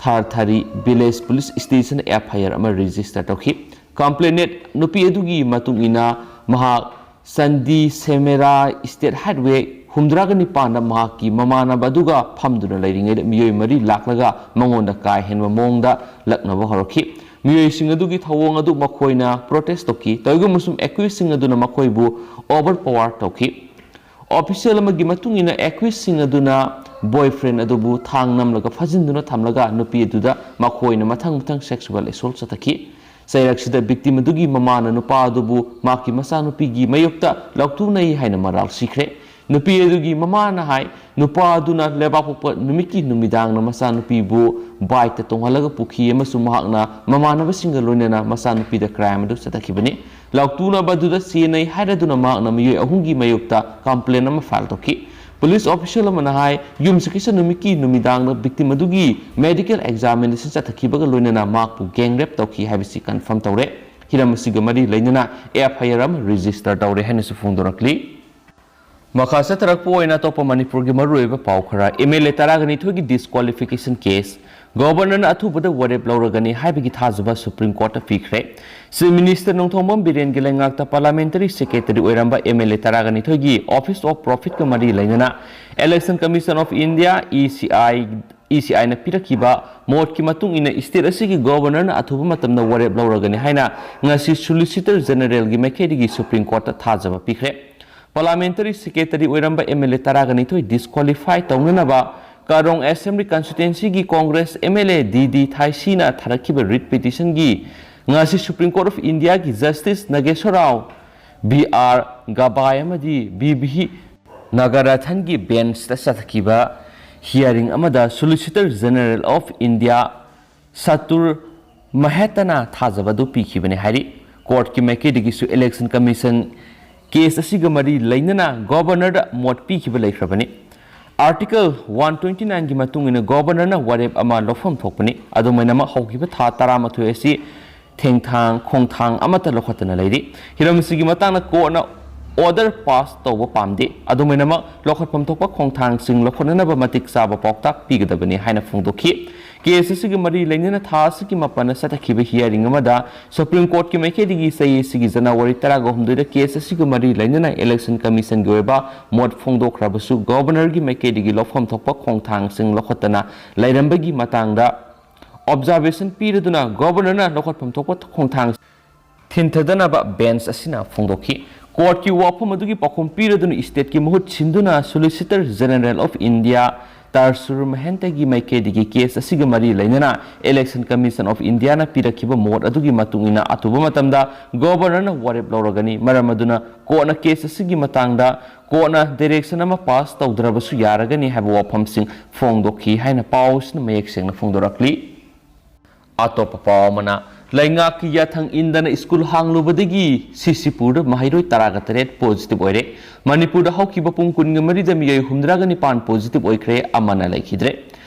ꯊꯥꯔꯊꯥꯔꯤ ꯚꯤꯂꯦꯖ ꯄꯨꯂꯤꯁ ꯁ꯭ꯇꯦꯁꯟ ꯑꯦꯐ ꯑꯥꯏ ꯑꯥꯔ ꯑꯃ ꯔꯦꯖꯤꯁꯇꯔ ꯇꯧꯈꯤ꯫ ꯀꯝꯄ꯭ꯂꯦꯅꯦꯟꯠ ꯅꯨꯄꯤ ꯑꯗꯨꯒꯤ ꯃꯇꯨꯡ ꯏꯟꯅ ꯃꯍꯥꯛ ꯆꯟꯗꯤ ꯁꯦꯃꯦꯔꯥ ꯁ꯭ꯇꯦꯠ ꯍꯥꯏꯠꯋꯦ ꯍꯨꯝꯗ꯭ꯔꯥꯒ ꯅꯤꯄꯥꯟꯗ ꯃꯍꯥꯛꯀꯤ ꯃꯃꯥꯟꯅꯕ ꯑꯗꯨꯒ ꯐꯝꯗꯨꯅ ꯂꯩꯔꯤꯉꯩꯗ ꯃꯤꯑꯣꯏ ꯃꯔꯤ ꯂꯥꯛꯂꯒ ꯃꯉꯣꯟꯗ ꯀꯥ ꯍꯦꯟꯕ ꯃꯑꯣꯡꯗ ꯂꯛꯅꯕ ꯍꯧꯔꯛꯈꯤ꯫ ꯃꯤꯑꯣꯏꯁꯤꯡ ꯑꯗꯨꯒꯤ ꯊꯧꯑꯣꯡ ꯑꯗꯨ ꯃꯈꯣꯏꯅ ꯄ꯭ꯔꯣꯇꯦꯁ ꯇꯧꯈꯤ꯫ ꯇꯧꯏꯒꯨꯝꯕꯁꯨꯡ ꯑꯦꯀ꯭ꯌꯨꯁꯁꯤꯡ ꯑꯗꯨꯅ ꯃꯈꯣꯏꯕꯨ ꯑꯣꯚꯔ ꯄꯋꯥꯔ ꯇꯧꯈꯤ꯫ ꯑꯣꯐꯤꯁꯤꯌꯦꯜ ꯑꯃꯒꯤ ꯃꯇꯨꯡ ꯏꯟꯅ ꯑꯦꯀ꯭ꯌꯨꯁꯁꯤꯡ ꯑꯗꯨꯅ ꯕꯣꯏꯐ꯭ꯔꯦꯟ ꯑꯗꯨꯕꯨ ꯊꯥꯡ ꯅꯝꯂꯒ ꯐꯥꯖꯤꯟꯗꯨꯅ ꯊꯝꯂꯒ ꯅꯨꯄꯤ ꯑꯗꯨꯗ ꯃꯈꯣꯏꯅ ꯃꯊꯪ ꯃꯊꯪ ꯁꯦꯛꯁꯨꯋꯦꯜ ꯑꯦꯁꯣꯜꯠ ꯆꯠꯊꯈꯤ꯫ ꯆꯩꯔꯛꯁꯤꯗ ꯚꯤꯛꯇꯤꯝ ꯑꯗꯨꯒꯤ ꯃꯃꯥꯅ ꯅꯨꯄꯥ ꯑꯗꯨꯕꯨ ꯃꯍꯥꯛꯀꯤ ꯃꯆꯥꯅꯨꯄꯤꯒꯤ ꯃꯥꯌꯣꯛꯇ ꯂꯥꯎꯊꯣꯛꯅꯩ ꯍꯥꯏꯅ ꯃꯔꯥꯜ ꯁꯤꯈ꯭ꯔꯦ꯫ ꯅꯨꯄꯤ ꯑꯗꯨꯒꯤ ꯃꯃꯥꯅ ꯍꯥꯏ, ꯅꯨꯄꯥ ꯑꯗꯨꯅ ꯂꯩꯕꯥꯛꯄꯣꯛꯄ ꯅꯨꯃꯤꯠꯀꯤ ꯅꯨꯃꯤꯗꯥꯡꯅ ꯃꯆꯥꯅꯨꯄꯤꯕꯨ ꯕꯥꯏꯛꯇ ꯇꯣꯡꯍꯜꯂꯒ ꯄꯨꯈꯤ ꯑꯃꯁꯨꯡ ꯃꯍꯥꯛꯅ ꯃꯃꯥꯟꯅꯕꯁꯤꯡꯒ ꯂꯣꯏꯅꯅ ꯃꯆꯥꯅꯨꯄꯤꯗ ꯀ꯭ꯔꯥꯏꯝ ꯑꯗꯨ ꯆꯠꯊꯈꯤꯕꯅꯤ꯫ ꯂꯥꯎꯊꯣꯛꯅꯕ ꯑꯗꯨꯗ ꯆꯦꯟꯅꯩ ꯍꯥꯏꯔꯗꯨꯅ ꯃꯍꯥꯛꯅ ꯃꯤꯑꯣꯏ ꯑꯍꯨꯝꯒꯤ ꯃꯥꯌꯣꯛꯇ ꯀꯝꯄ꯭ꯂꯦꯟ ꯑꯃ ꯐꯥꯏꯜ ꯇꯧꯈꯤ꯫ ꯄꯨꯂꯤꯁ ꯑꯣꯐꯤꯁꯤꯌꯦꯜ ꯑꯃꯅ ꯍꯥꯏ, ꯌꯨꯝꯁꯀꯩꯁ ꯅꯨꯃꯤꯠꯀꯤ ꯅꯨꯃꯤꯗꯥꯡꯗ ꯚꯤꯛꯇꯤꯝ ꯑꯗꯨꯒꯤ ꯃꯦꯗꯤꯀꯦꯜ ꯑꯦꯛꯖꯥꯃꯤꯅꯦꯁꯟ ꯆꯠꯊꯈꯤꯕꯒ ꯂꯣꯏꯅꯅ ꯃꯍꯥꯛꯄꯨ ꯒꯦꯡ ꯔꯦꯞ ꯇꯧꯈꯤ ꯍꯥꯏꯕꯁꯤ ꯀꯟꯐꯥꯔꯝ ꯇꯧꯔꯦ꯫ ꯍꯤꯔꯝ ꯑꯁꯤꯒ ꯃꯔꯤ ꯂꯩꯅꯅ ꯑꯦꯐ ꯑꯥꯏ ꯑꯥꯔ ꯑꯃ ꯔꯦꯖꯤꯁꯇꯔ ꯇꯧꯔꯦ ꯍꯥꯏꯅꯁꯨ ꯐꯣꯡꯗꯣꯔꯛꯂꯤ꯫ ꯃꯈꯥ ꯆꯠꯊꯔꯛꯄ ꯑꯣꯏꯅ ꯑꯇꯣꯞꯄ ꯃꯅꯤꯄꯨꯔꯒꯤ ꯃꯔꯨꯑꯣꯏꯕ ꯄꯥꯎ ꯈꯔ, ꯑꯦꯝ ꯑꯦꯜ ꯑꯦ ꯇꯔꯥꯒ ꯅꯤꯊꯣꯏꯒꯤ ꯗꯤꯁꯀ꯭ꯋꯥꯂꯤꯐꯤꯀꯦꯁꯟ ꯀꯦꯁ, ꯒꯣꯚꯔꯅꯔꯅ ꯑꯊꯨꯕꯗ ꯋꯥꯔꯦꯞ ꯂꯧꯔꯒꯅꯤ ꯍꯥꯏꯕꯒꯤ ꯊꯥꯖꯕ ꯁꯨꯄ꯭ꯔꯤꯝ ꯀꯣꯔꯠꯇ ꯄꯤꯈ꯭ꯔꯦ꯫ ꯆꯤꯐ ꯃꯤꯅꯤꯁꯇꯔ ꯅꯣꯡꯊꯣꯝꯕꯝ ꯕꯤꯔꯦꯟꯒꯤ ꯂꯩꯉꯥꯛꯇ ꯄꯥꯔꯂꯤꯌꯥꯃꯦꯟꯇꯔꯤ ꯁꯦꯀ꯭ꯔꯦꯇꯔꯤ ꯑꯣꯏꯔꯝꯕ ꯑꯦꯝ ꯑꯦꯜ ꯑꯦ ꯇꯔꯥꯒ ꯅꯤꯊꯣꯏꯒꯤ ꯑꯣꯐꯤꯁ ꯑꯣꯐ ꯄ꯭ꯔꯣꯐꯤꯠꯀ ꯃꯔꯤ ꯂꯩꯅꯅ Election Commission of India, E C I, E C I ꯅ ꯄꯤꯔꯛꯈꯤꯕ ꯃꯣꯠꯀꯤ ꯃꯇꯨꯡ ꯏꯟꯅ ꯁ꯭ꯇꯦꯠ ꯑꯁꯤꯒꯤ ꯒꯣꯚꯔꯅꯔꯅ ꯑꯊꯨꯕ ꯃꯇꯝꯗ ꯋꯥꯔꯦꯞ ꯂꯧꯔꯒꯅꯤ ꯍꯥꯏꯅ ꯉꯁꯤ ꯁꯣꯂꯤꯁꯤꯇꯔ ꯖꯦꯅꯔꯦꯜꯒꯤ ꯃꯥꯏꯀꯩꯗꯒꯤ ꯁꯨꯄ꯭ꯔꯤꯝ ꯀꯣꯔꯠꯇ ꯊꯥꯖꯕ ꯄꯤꯈ꯭ꯔꯦ꯫ ꯄꯥꯔꯂꯤꯌꯥꯃꯦꯟꯇꯔꯤ ꯁꯦꯀ꯭ꯔꯦꯇꯔꯤ ꯑꯣꯏꯔꯝꯕ ꯑꯦꯝ ꯑꯦꯜ ꯑꯦ ꯇꯔꯥꯒ ꯅꯤꯊꯣꯏ ꯗꯤꯁꯀ꯭ꯋꯥꯂꯤꯐꯥꯏ ꯇꯧꯅꯅꯕ ꯀꯥꯔꯣꯡ ꯑꯦꯁꯦꯝꯕ꯭ꯂꯤ ꯀꯟꯁꯇꯤꯇ꯭ꯋꯦꯟꯁꯤꯒꯤ Congress M L A D D ꯊꯥꯏꯁꯤꯅ ꯊꯥꯔꯛꯈꯤꯕ ꯔꯤꯠ ꯄꯤꯇꯤꯁꯟꯒꯤ ꯉꯁꯤ ꯁꯨꯄ꯭ꯔꯤꯝ ꯀꯣꯔꯠ ꯑꯣꯐ ꯏꯟꯗꯤꯌꯥꯒꯤ justice Nageswara Rao, B R Gavai ꯑꯃꯗꯤ ꯕꯤ ꯚꯤ ꯅꯥꯒꯥꯔꯥꯊꯟꯒꯤ ꯕꯦꯟꯁꯇ ꯆꯠꯊꯈꯤꯕ ꯍꯤꯌꯥꯔꯤꯡ ꯑꯃꯗ ꯁꯣꯂꯤꯁꯤꯇꯔ ꯖꯦꯅꯔꯦꯜ ꯑꯣꯐ ꯏꯟꯗꯤꯌꯥ ꯁꯥꯇꯨꯔ ꯃꯍꯦꯇꯥꯅ ꯊꯥꯖꯕ ꯑꯗꯨ ꯄꯤꯈꯤꯕꯅꯤ ꯍꯥꯏꯔꯤ꯫ ꯀꯣꯔꯠꯀꯤ ꯃꯥꯏꯀꯩꯗꯒꯤꯁꯨ ꯏꯂꯦꯛꯁꯟ ꯀꯃꯤꯁꯟ ꯀꯦꯁ ꯑꯁꯤꯒ ꯃꯔꯤ ꯂꯩꯅꯅ ꯒꯣꯚꯔꯅꯔꯗ ꯃꯣꯠ ꯄꯤꯈꯤꯕ ꯂꯩꯈ꯭ꯔꯕꯅꯤ꯫ ꯑꯥꯔꯇꯤꯀꯜ ꯋꯥꯟ ꯇ꯭ꯋꯦꯟꯇꯤ ꯅꯥꯏꯟꯒꯤ ꯃꯇꯨꯡ ꯏꯟꯅ ꯒꯣꯚꯔꯅꯔꯅ ꯋꯥꯔꯦꯞ ꯑꯃ ꯂꯧꯐꯝ ꯊꯣꯛꯄꯅꯤ꯫ ꯑꯗꯨꯃꯥꯏꯅꯃꯛ ꯍꯧꯈꯤꯕ ꯊꯥ ꯇꯔꯥꯃꯥꯊꯣꯏ ꯑꯁꯤ ꯊꯦꯡꯊꯥꯡ ꯈꯣꯡꯊꯥꯡ ꯑꯃꯠꯇ ꯂꯧꯈꯠꯇꯅ ꯂꯩꯔꯤ꯫ ꯍꯤꯔꯝ ꯑꯁꯤꯒꯤ ꯃꯇꯥꯡꯗ ꯀꯣꯔꯠꯅ ꯑꯣꯔꯗꯔ ꯄꯥꯁ ꯇꯧꯕ ꯄꯥꯝꯗꯦ꯫ ꯑꯗꯨꯃꯥꯏꯅꯃꯛ ꯂꯧꯈꯠꯐꯝ ꯊꯣꯛꯄ ꯈꯣꯡꯊꯥꯡꯁꯤꯡ ꯂꯧꯈꯠꯅꯅꯕ ꯃꯇꯤꯛ ꯆꯥꯕ ꯄꯥꯎꯇꯥꯛ ꯄꯤꯒꯗꯕꯅꯤ ꯍꯥꯏꯅ ꯐꯣꯡꯗꯣꯛꯈꯤ꯫ ꯀꯦꯁ ꯑꯁꯤꯒꯤ ꯃꯔꯤ ꯂꯩꯅꯅ ꯊꯥ ꯑꯁꯤꯒꯤ ꯃꯥꯄꯟꯗ ꯆꯠꯊꯈꯤꯕ ꯍꯤꯌꯥꯔꯤꯡ ꯑꯃꯗ ꯁꯨꯄ꯭ꯔꯤꯝ ꯀꯣꯔꯠꯀꯤ ꯃꯥꯏꯀꯩꯗꯒꯤ ꯆꯍꯤ ꯑꯁꯤꯒꯤ ꯖꯅꯋꯥꯔꯤ ꯇꯔꯥꯒ ꯍꯨꯝꯗꯣꯏꯗ ꯀꯦꯁ ꯑꯁꯤꯒ ꯃꯔꯤ ꯂꯩꯅꯅ ꯏꯂꯦꯛꯁꯟ ꯀꯃꯤꯁꯟꯒꯤ ꯑꯣꯏꯕ ꯃꯣꯠ ꯐꯣꯡꯗꯣꯛꯈ꯭ꯔꯕꯁꯨ ꯒꯣꯚꯔꯅꯔꯒꯤ ꯃꯥꯏꯀꯩꯗꯒꯤ ꯂꯧꯐꯝ ꯊꯣꯛꯄ ꯈꯣꯡꯊꯥꯡꯁꯤꯡ ꯂꯧꯈꯠꯇꯅ ꯂꯩꯔꯝꯕꯒꯤ ꯃꯇꯥꯡꯗ ꯑꯣꯕꯖꯥꯔꯕꯦꯁꯟ ꯄꯤꯔꯗꯨꯅ ꯒꯣꯚꯔꯅꯔꯅ ꯂꯧꯈꯠꯐꯝ ꯊꯣꯛꯄ ꯈꯣꯡꯊꯥꯡ ꯊꯤꯟꯊꯗꯅꯕ ꯕꯦꯟꯁ ꯑꯁꯤꯅ ꯐꯣꯡꯗꯣꯛꯈꯤ꯫ ꯀꯣꯔꯠꯀꯤ ꯋꯥꯐꯝ ꯑꯗꯨꯒꯤ ꯄꯥꯎꯈꯨꯝ ꯄꯤꯔꯗꯨꯅ ꯁ꯭ꯇꯦꯠꯀꯤ ꯃꯍꯨꯠ ꯁꯤꯟꯗꯨꯅ ꯁꯣꯂꯤꯁꯤꯇꯔ ꯖꯦꯅꯔꯦꯜ ꯑꯣꯐ ꯏꯟꯗꯤꯌꯥ ꯇꯥꯔꯁꯨꯔ ꯃꯍꯦꯟꯇꯒꯤ ꯃꯥꯏꯀꯩꯗꯒꯤ ꯀꯦꯁ ꯑꯁꯤꯒ ꯃꯔꯤ ꯂꯩꯅꯅ ꯏꯂꯦꯛꯁꯟ ꯀꯃꯤꯁꯟ ꯑꯣꯐ ꯏꯟꯗꯤꯌꯥꯅ ꯄꯤꯔꯛꯈꯤꯕ ꯃꯣꯠ ꯑꯗꯨꯒꯤ ꯃꯇꯨꯡ ꯏꯟꯅ ꯑꯊꯨꯕ ꯃꯇꯝꯗ ꯒꯣꯚꯔꯅꯔꯅ ꯋꯥꯔꯦꯞ ꯂꯧꯔꯒꯅꯤ꯫ ꯃꯔꯝ ꯑꯗꯨꯅ ꯀꯣꯔꯠꯅ ꯀꯦꯁ ꯑꯁꯤꯒꯤ ꯃꯇꯥꯡꯗ ꯀꯣꯔꯠꯅ ꯗꯥꯏꯔꯦꯛꯁꯟ ꯑꯃ ꯄꯥꯁ ꯇꯧꯗ꯭ꯔꯕꯁꯨ ꯌꯥꯔꯒꯅꯤ ꯍꯥꯏꯕ ꯋꯥꯐꯝꯁꯤꯡ ꯐꯣꯡꯗꯣꯛꯈꯤ ꯍꯥꯏꯅ ꯄꯥꯎ ꯑꯁꯤꯅ ꯃꯌꯦꯛ ꯁꯦꯡꯅ ꯐꯣꯡꯗꯣꯔꯛꯂꯤ꯫ ꯑꯇꯣꯞꯄ ꯄꯥꯎ ꯑꯃꯅ, ꯂꯩꯉꯥꯛꯀꯤ ꯌꯥꯊꯪ ꯏꯟꯗꯅ ꯁ꯭ꯀꯨꯜ ꯍꯥꯡꯂꯨꯕꯗꯒꯤ ꯁꯤꯁꯤꯄꯨꯔꯗ ꯃꯍꯩꯔꯣꯏ ꯇꯔꯥꯒ ꯇꯔꯦꯠ ꯄꯣꯖꯤꯇꯤꯚ ꯑꯣꯏꯔꯦ꯫ ꯃꯅꯤꯄꯨꯔꯗ ꯍꯧꯈꯤꯕ ꯄꯨꯡ ꯀꯨꯟꯒ ꯃꯔꯤꯗ ꯃꯤꯑꯣꯏ ꯍꯨꯝꯗ꯭ꯔꯥꯒ ꯅꯤꯄꯥꯟ ꯄꯣꯖꯤꯇꯤꯚ ꯑꯣꯏꯈ꯭ꯔꯦ, ꯑꯃꯅ ꯂꯩꯈꯤꯗ꯭ꯔꯦ꯫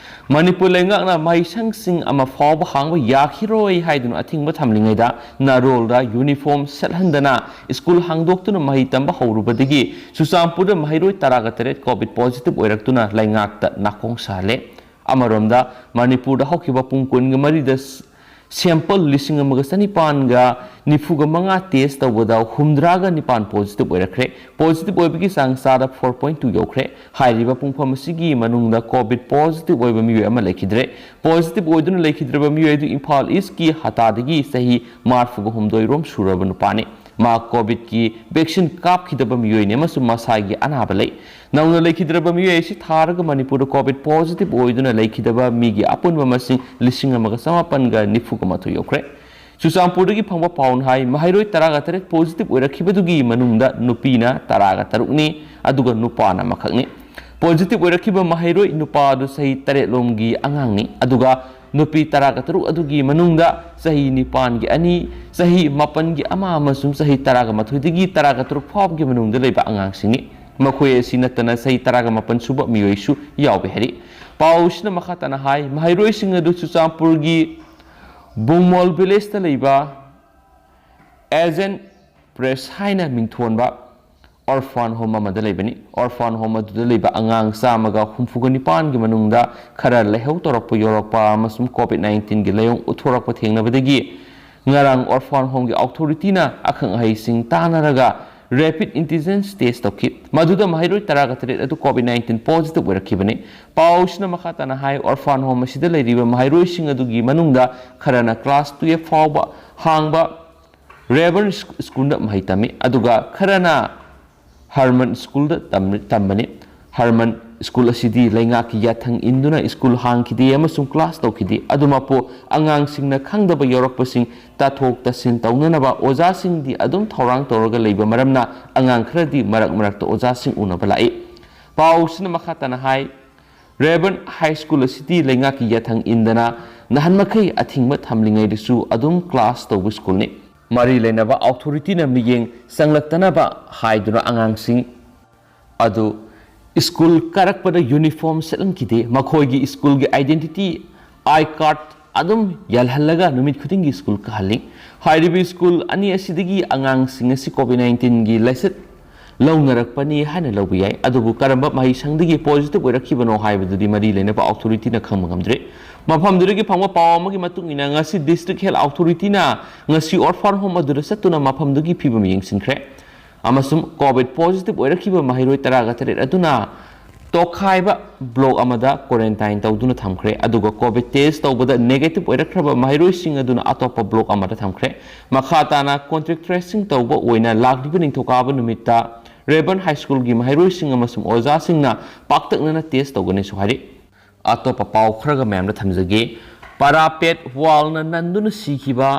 ꯃꯅꯤꯄꯨꯔ ꯂꯩꯉꯥꯛꯅ ꯃꯍꯩꯁꯪꯁꯤꯡ ꯑꯃ ꯐꯥꯎꯕ ꯍꯥꯡꯕ ꯌꯥꯈꯤꯔꯣꯏ ꯍꯥꯏꯗꯨꯅ ꯑꯊꯤꯡꯕ ꯊꯝꯂꯤꯉꯩꯗ ꯅꯥꯔꯣꯜꯗ ꯌꯨꯅꯤꯐꯣꯔꯝ ꯁꯦꯠꯍꯟꯗꯅ ꯁ꯭ꯀꯨꯜ ꯍꯥꯡꯗꯣꯛꯇꯨꯅ ꯃꯍꯩ ꯇꯝꯕ ꯍꯧꯔꯨꯕꯗꯒꯤ ꯆꯨꯔꯆꯥꯟꯄꯨꯔꯗ ꯃꯍꯩꯔꯣꯏ ꯇꯔꯥꯒ ꯇꯔꯦꯠ ꯀꯣꯚꯤꯗ ꯄꯣꯖꯤꯇꯤꯚ ꯑꯣꯏꯔꯛꯇꯨꯅ ꯂꯩꯉꯥꯛꯇ ꯅꯥꯀꯣꯡ ꯁꯥꯍꯜꯂꯦ꯫ ꯑꯃꯔꯣꯝꯗ, ꯃꯅꯤꯄꯨꯔꯗ ꯍꯧꯈꯤꯕ ꯄꯨꯡ ꯀꯨꯟꯒ ꯃꯔꯤꯗ sample ꯂꯤꯁꯤꯡ ꯑꯃꯒ ꯆꯅꯤꯄꯥꯟꯒ ꯅꯤꯐꯨꯒ ꯃꯉꯥ test ꯇꯧꯕꯗ ꯍꯨꯝꯗ꯭ꯔꯥꯒ ꯅꯤꯄꯥꯟ positive ꯑꯣꯏꯔꯛꯈ꯭ꯔꯦ꯫ Positive ꯑꯣꯏꯕꯒꯤ ꯆꯥꯡ ꯆꯥꯗ four point two ꯌꯧꯈ꯭ꯔꯦ꯫ ꯍꯥꯏꯔꯤꯕ ꯄꯨꯡꯐꯝ ꯑꯁꯤꯒꯤ ꯃꯅꯨꯡꯗ COVID positive ꯑꯣꯏꯕ ꯃꯤꯑꯣꯏ ꯑꯃ ꯂꯩꯈꯤꯗ꯭ꯔꯦ꯫ Positive ꯑꯣꯏꯗꯨꯅ ꯂꯩꯈꯤꯗ꯭ꯔꯕ ꯃꯤꯑꯣꯏ ꯑꯗꯨ ꯏꯝꯐꯥꯜ ꯏꯁꯀꯤ ꯍꯇꯥꯗꯒꯤ ꯆꯍꯤ ꯃꯔꯤꯐꯨꯒ ꯍꯨꯝꯗꯣꯏ ꯔꯣꯝ ꯁꯨꯔꯕ ꯅꯨꯄꯥꯅꯤ꯫ ꯃꯥ COVIDꯀꯤ vaccine ꯀꯥꯞꯈꯤꯗꯕ ꯃꯤꯑꯣꯏꯅꯤ ꯑꯃꯁꯨꯡ ꯃꯁꯥꯒꯤ ꯑꯅꯥꯕ ꯂꯩ꯫ ꯅꯧꯅ ꯂꯩꯈꯤꯗ꯭ꯔꯕ ꯃꯤꯑꯣꯏ ꯑꯁꯤ ꯊꯥꯔꯒ ꯃꯅꯤꯄꯨꯔꯗ COVID positive ꯑꯣꯏꯗꯨꯅ ꯂꯩꯈꯤꯗꯕ ꯃꯤꯒꯤ ꯑꯄꯨꯟꯕ ꯃꯁꯤꯡ ꯂꯤꯁꯤꯡ ꯑꯃꯒ ꯆꯃꯥꯄꯟꯒ ꯅꯤꯐꯨꯒ ꯃꯥꯊꯣꯏ ꯌꯧꯈ꯭ꯔꯦ꯫ ꯆꯨꯔꯆꯥꯟꯄꯨꯔꯗꯒꯤ ꯐꯪꯕ ꯄꯥꯎꯅ ꯍꯥꯏ, ꯃꯍꯩꯔꯣꯏ ꯇꯔꯥꯒ ꯇꯔꯦꯠ positive ꯑꯣꯏꯔꯛꯈꯤꯕꯗꯨꯒꯤ ꯃꯅꯨꯡꯗ ꯅꯨꯄꯤꯅ ꯇꯔꯥꯒ ꯇꯔꯨꯛꯅꯤ, ꯑꯗꯨꯒ ꯅꯨꯄꯥꯅ ꯑꯃꯈꯛꯅꯤ꯫ Positive ꯑꯣꯏꯔꯛꯈꯤꯕ ꯃꯍꯩꯔꯣꯏ ꯅꯨꯄꯥ ꯑꯗꯨ ꯆꯍꯤ ꯇꯔꯦꯠ ꯂꯣꯝꯒꯤ ꯑꯉꯥꯡꯅꯤ, ꯑꯗꯨꯒ ꯅꯨꯄꯤ ꯇꯔꯥꯒ ꯇꯔꯨꯛ ꯑꯗꯨꯒꯤ ꯃꯅꯨꯡꯗ ꯆꯍꯤ ꯅꯤꯄꯥꯟꯒꯤ ꯑꯅꯤ, ꯆꯍꯤ ꯃꯥꯄꯟꯒꯤ ꯑꯃ ꯑꯃꯁꯨꯡ ꯆꯍꯤ ꯇꯔꯥꯒ ꯃꯥꯊꯣꯏꯗꯒꯤ ꯇꯔꯥꯒ ꯇꯔꯨꯛ ꯐꯥꯎꯕꯒꯤ ꯃꯅꯨꯡꯗ ꯂꯩꯕ ꯑꯉꯥꯡꯁꯤꯡꯅꯤ꯫ ꯃꯈꯣꯏ ꯑꯁꯤ ꯅꯠꯇꯅ ꯆꯍꯤ ꯇꯔꯥꯒ ꯃꯥꯄꯟ ꯁꯨꯕ ꯃꯤꯑꯣꯏꯁꯨ ꯌꯥꯎꯕ ꯍꯥꯏꯔꯤ꯫ ꯄꯥꯎꯁꯤꯅ ꯃꯈꯥ ꯇꯥꯅ ꯍꯥꯏ, ꯃꯍꯩꯔꯣꯏꯁꯤꯡ ꯑꯗꯨ ꯆꯨꯔꯆꯥꯟꯄꯨꯔꯒꯤ ꯕꯨꯡꯃꯣꯜ villageꯇ ꯂꯩꯕ Agent Press ꯍꯥꯏꯅ ꯃꯤꯡꯊꯣꯟꯕ orphan home ꯑꯃꯗ ꯂꯩꯕꯅꯤ꯫ Orphan home ꯑꯗꯨꯗ ꯂꯩꯕ ꯑꯉꯥꯡ ꯆꯥꯝꯃꯒ ꯍꯨꯝꯐꯨꯒ ꯅꯤꯄꯥꯟꯒꯤ ꯃꯅꯨꯡꯗ ꯈꯔ ꯂꯥꯏꯍꯧ ꯇꯧꯔꯛꯄ ꯌꯥꯎꯔꯛꯄ ꯑꯃꯁꯨꯡ COVID nineteenꯒꯤ ꯂꯥꯏꯑꯣꯡ ꯎꯠꯊꯣꯔꯛꯄ ꯊꯦꯡꯅꯕꯗꯒꯤ ꯉꯔꯥꯡ orphan homeꯒꯤ authorityꯅ ꯑꯈꯪ ꯑꯍꯩꯁꯤꯡ ꯇꯥꯟꯅꯔꯒ rapid antigen test ꯇꯧꯈꯤ꯫ ꯃꯗꯨꯗ ꯃꯍꯩꯔꯣꯏ ꯇꯔꯥꯒ ꯇꯔꯦꯠ ꯑꯗꯨ COVID nineteen positive ꯑꯣꯏꯔꯛꯈꯤꯕꯅꯤ꯫ ꯄꯥꯎꯁꯤꯅ ꯃꯈꯥ ꯇꯥꯅ ꯍꯥꯏ, orphan home ꯑꯁꯤꯗ ꯂꯩꯔꯤꯕ ꯃꯍꯩꯔꯣꯏꯁꯤꯡ ꯑꯗꯨꯒꯤ ꯃꯅꯨꯡꯗ ꯈꯔꯅ class twelve ꯐꯥꯎꯕ ꯍꯥꯡꯕ Rayburn ꯁ꯭ꯀꯨꯜꯗ ꯃꯍꯩ ꯇꯝꯃꯤ, ꯑꯗꯨꯒ ꯈꯔꯅ Harman ꯁ꯭ꯀꯨꯜꯗ ꯇꯝ-, ꯇꯝꯕꯅꯤ꯫ Harman ꯁ꯭ꯀꯨꯜ ꯑꯁꯤꯗꯤ ꯂꯩꯉꯥꯛꯀꯤ ꯌꯥꯊꯪ ꯏꯟꯗꯨꯅ ꯁ꯭ꯀꯨꯜ ꯍꯥꯡꯈꯤꯗꯦ ꯑꯃꯁꯨꯡ class ꯇꯧꯈꯤꯗꯦ꯫ ꯑꯗꯨꯃꯛꯄꯨ, ꯑꯉꯥꯡꯁꯤꯡꯅ ꯈꯪꯗꯕ ꯌꯥꯎꯔꯛꯄꯁꯤꯡ ꯇꯥꯊꯣꯛ ꯇꯥꯁꯤꯟ ꯇꯧꯅꯅꯕ ꯑꯣꯖꯥꯁꯤꯡꯗꯤ ꯑꯗꯨꯝ ꯊꯧꯔꯥꯡ ꯇꯧꯔꯒ ꯂꯩꯕ ꯃꯔꯝꯅ ꯑꯉꯥꯡ ꯈꯔꯗꯤ ꯃꯔꯛ ꯃꯔꯛꯇ ꯑꯣꯖꯥꯁꯤꯡ ꯎꯅꯕ ꯂꯥꯛꯏ꯫ ꯄꯥꯎꯁꯤꯅ ꯃꯈꯥ ꯇꯥꯅ ꯍꯥꯏ, Rayburn High School ꯑꯁꯤꯗꯤ ꯂꯩꯉꯥꯛꯀꯤ ꯌꯥꯊꯪ ꯏꯟꯗꯅ ꯅꯍꯥꯟ ꯃꯈꯩ ꯑꯊꯤꯡꯕ ꯊꯝꯂꯤꯉꯩꯗꯁꯨ ꯑꯗꯨꯝ class ꯇꯧꯕ ꯁ꯭ꯀꯨꯜꯅꯤ꯫ ꯃꯔꯤ ꯂꯩꯅꯕ authorityꯅ ꯃꯤꯠꯌꯦꯡ ꯆꯪꯂꯛꯇꯅꯕ ꯍꯥꯏꯗꯨꯅ ꯑꯉꯥꯡꯁꯤꯡ ꯑꯗꯨ ꯁ꯭ꯀꯨꯜ ꯀꯥꯔꯛꯄꯗ uniform ꯁꯦꯠꯍꯟꯈꯤꯗꯦ꯫ ꯃꯈꯣꯏꯒꯤ ꯁ꯭ꯀꯨꯜꯒꯤ identity, I card ꯑꯗꯨꯝ ꯌꯥꯜꯍꯜꯂꯒ ꯅꯨꯃꯤꯠ ꯈꯨꯗꯤꯡꯒꯤ ꯁ꯭ꯀꯨꯜ ꯀꯥꯍꯜꯂꯤ꯫ ꯍꯥꯏꯔꯤꯕ ꯁ꯭ꯀꯨꯜ ꯑꯅꯤ ꯑꯁꯤꯗꯒꯤ ꯑꯉꯥꯡꯁꯤꯡ ꯑꯁꯤ COVID nineteenꯒꯤ ꯂꯥꯏꯆꯠ ꯂꯧꯅꯔꯛꯄꯅꯤ ꯍꯥꯏꯅ ꯂꯧꯕ ꯌꯥꯏ꯫ ꯑꯗꯨꯕꯨ ꯀꯔꯝꯕ ꯃꯍꯩꯁꯪꯗꯒꯤ positive ꯑꯣꯏꯔꯛꯈꯤꯕꯅꯣ ꯍꯥꯏꯕꯗꯨꯗꯤ ꯃꯔꯤ ꯂꯩꯅꯕ authority ꯅ ꯈꯪꯕ ꯉꯝꯗ꯭ꯔꯤ꯫ ꯃꯐꯝꯗꯨꯗꯒꯤ ꯐꯪꯕ ꯄꯥꯎ ꯑꯃꯒꯤ ꯃꯇꯨꯡ ꯏꯟꯅ, ꯉꯁꯤ District Health Authority ꯅ ꯉꯁꯤ orphan home ꯑꯗꯨꯗ ꯆꯠꯇꯨꯅ ꯃꯐꯝꯗꯨꯒꯤ ꯐꯤꯕꯝ ꯌꯦꯡꯁꯤꯟꯈ꯭ꯔꯦ ꯑꯃꯁꯨꯡ COVID positive ꯑꯣꯏꯔꯛꯈꯤꯕ ꯃꯍꯩꯔꯣꯏ ꯇꯔꯥꯒ ꯇꯔꯦꯠ ꯑꯗꯨꯅ ꯇꯣꯈꯥꯏꯕ block ꯑꯃꯗ quarantine ꯇꯧꯗꯨꯅ ꯊꯝꯈ꯭ꯔꯦ꯫ ꯑꯗꯨꯒ COVID test ꯇꯧꯕꯗ negative ꯑꯣꯏꯔꯛꯈ꯭ꯔꯕ ꯃꯍꯩꯔꯣꯏꯁꯤꯡ ꯑꯗꯨꯅ ꯑꯇꯣꯞꯄ block ꯑꯃꯗ ꯊꯝꯈ꯭ꯔꯦ꯫ ꯃꯈꯥ ꯇꯥꯅ contact tracing ꯇꯧꯕ ꯑꯣꯏꯅ ꯂꯥꯛꯂꯤꯕ ꯅꯤꯡꯊꯧꯀꯥꯕ ꯅꯨꯃꯤꯠꯇ Rayburn High School ꯒꯤ ꯃꯍꯩꯔꯣꯏꯁꯤꯡ ꯑꯃꯁꯨꯡ ꯑꯣꯖꯥꯁꯤꯡꯅ ꯄꯥꯛꯇꯛꯅꯅ test ꯇꯧꯒꯅꯤꯁꯨ ꯍꯥꯏꯔꯤ꯫ ꯑꯇꯣꯞꯄ ꯄꯥꯎ ꯈꯔꯒ ꯃꯌꯥꯝꯗ ꯊꯝꯖꯒꯦ꯫ Parapet wall ꯅ ꯅꯟꯗꯨꯅ ꯁꯤꯈꯤꯕ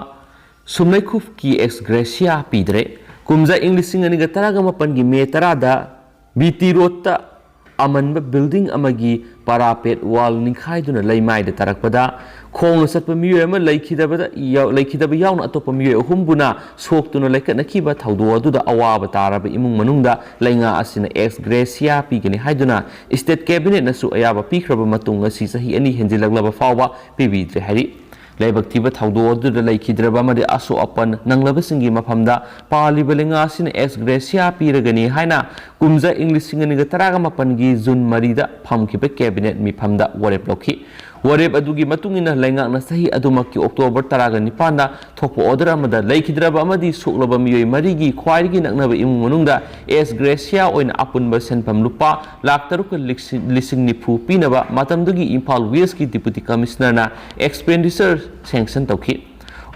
ꯁꯨꯝꯂꯩꯈꯨꯞꯀꯤ ex gratia ꯄꯤꯗ꯭ꯔꯦ꯫ ꯀꯨꯝꯖꯥ ꯏꯪ ꯂꯤꯁꯤꯡ ꯑꯅꯤꯒ ꯇꯔꯥꯒ ꯃꯥꯄꯟꯒꯤ ꯃꯦ ꯇꯔꯥꯗ BT Road ꯇ ꯑꯃꯟꯕ building ꯑꯃꯒꯤ parapet wall ꯅꯤꯡꯈꯥꯏꯗꯨꯅ ꯂꯩꯃꯥꯏꯗ ꯇꯥꯔꯛꯄꯗ ꯈꯣꯡꯅ ꯆꯠꯄ ꯃꯤꯑꯣꯏ ꯑꯃ ꯂꯩꯈꯤꯗꯕꯗ ꯌꯥꯎ-, ꯂꯩꯈꯤꯗꯕ ꯌꯥꯎꯅ ꯑꯇꯣꯞꯄ ꯃꯤꯑꯣꯏ ꯑꯍꯨꯝꯕꯨꯅ ꯁꯣꯛꯇꯨꯅ ꯂꯩꯈꯠꯅꯈꯤꯕ ꯊꯧꯗꯣꯛ ꯑꯗꯨꯗ ꯑꯋꯥꯕ ꯇꯥꯔꯕ ꯏꯃꯨꯡ ꯃꯅꯨꯡꯗ ꯂꯩꯉꯥꯛ ꯑꯁꯤꯅ ex gratia ꯄꯤꯒꯅꯤ ꯍꯥꯏꯗꯨꯅ state cabinet ꯅꯁꯨ ꯑꯌꯥꯕ ꯄꯤꯈ꯭ꯔꯕ ꯃꯇꯨꯡ, ꯉꯁꯤ ꯆꯍꯤ ꯑꯅꯤ ꯍꯦꯟꯖꯤꯜꯂꯛꯂꯕ ꯐꯥꯎꯕ ꯄꯤꯕꯤꯗ꯭ꯔꯦ ꯍꯥꯏꯔꯤ꯫ ꯂꯥꯏꯕꯛ ꯊꯤꯕ ꯊꯧꯗꯣꯛ ꯑꯗꯨꯗ ꯂꯩꯈꯤꯗ꯭ꯔꯕ ꯑꯃꯗꯤ ꯑꯁꯣꯛ ꯑꯄꯟ ꯅꯪꯂꯕꯁꯤꯡꯒꯤ ꯃꯐꯝꯗ ꯄꯥꯜꯂꯤꯕ ꯂꯩꯉꯥꯛ ꯑꯁꯤꯅ ex gratia ꯄꯤꯔꯒꯅꯤ ꯍꯥꯏꯅ ꯀꯨꯝꯖꯥ ꯏꯪ ꯂꯤꯁꯤꯡ ꯑꯅꯤꯒ ꯇꯔꯥꯒ ꯃꯥꯄꯟꯒꯤ ꯖꯨꯟ ꯃꯔꯤꯗ ꯐꯝꯈꯤꯕ cabinet ꯃꯤꯐꯝꯗ ꯋꯥꯔꯦꯞ ꯂꯧꯈꯤ꯫ ꯋꯥꯔꯦꯞ ꯑꯗꯨꯒꯤ ꯃꯇꯨꯡ ꯏꯟꯅ ꯂꯩꯉꯥꯛꯅ ꯆꯍꯤ ꯑꯗꯨꯃꯛꯀꯤ October ꯇꯔꯥꯒ ꯅꯤꯄꯥꯟꯗ ꯊꯣꯛꯄ order ꯑꯃꯗ ꯂꯩꯈꯤꯗ꯭ꯔꯕ ꯑꯃꯗꯤ ꯁꯣꯛꯂꯕ ꯃꯤꯑꯣꯏ ꯃꯔꯤꯒꯤ ꯈ꯭ꯋꯥꯏꯗꯒꯤ ꯅꯛꯅꯕ ꯏꯃꯨꯡ ꯃꯅꯨꯡꯗ ex gratia ꯑꯣꯏꯅ ꯑꯄꯨꯟꯕ ꯁꯦꯟꯐꯝ ꯂꯨꯄꯥ ꯂꯥꯈ ꯇꯔꯨꯛꯀ ꯂꯤꯁꯤꯡ ꯅꯤꯐꯨ ꯄꯤꯅꯕ ꯃꯇꯝꯗꯨꯒꯤ ꯏꯝꯐꯥꯜ West ꯀꯤ Deputy Commissioner ꯅ expenditure sanction ꯇꯧꯈꯤ꯫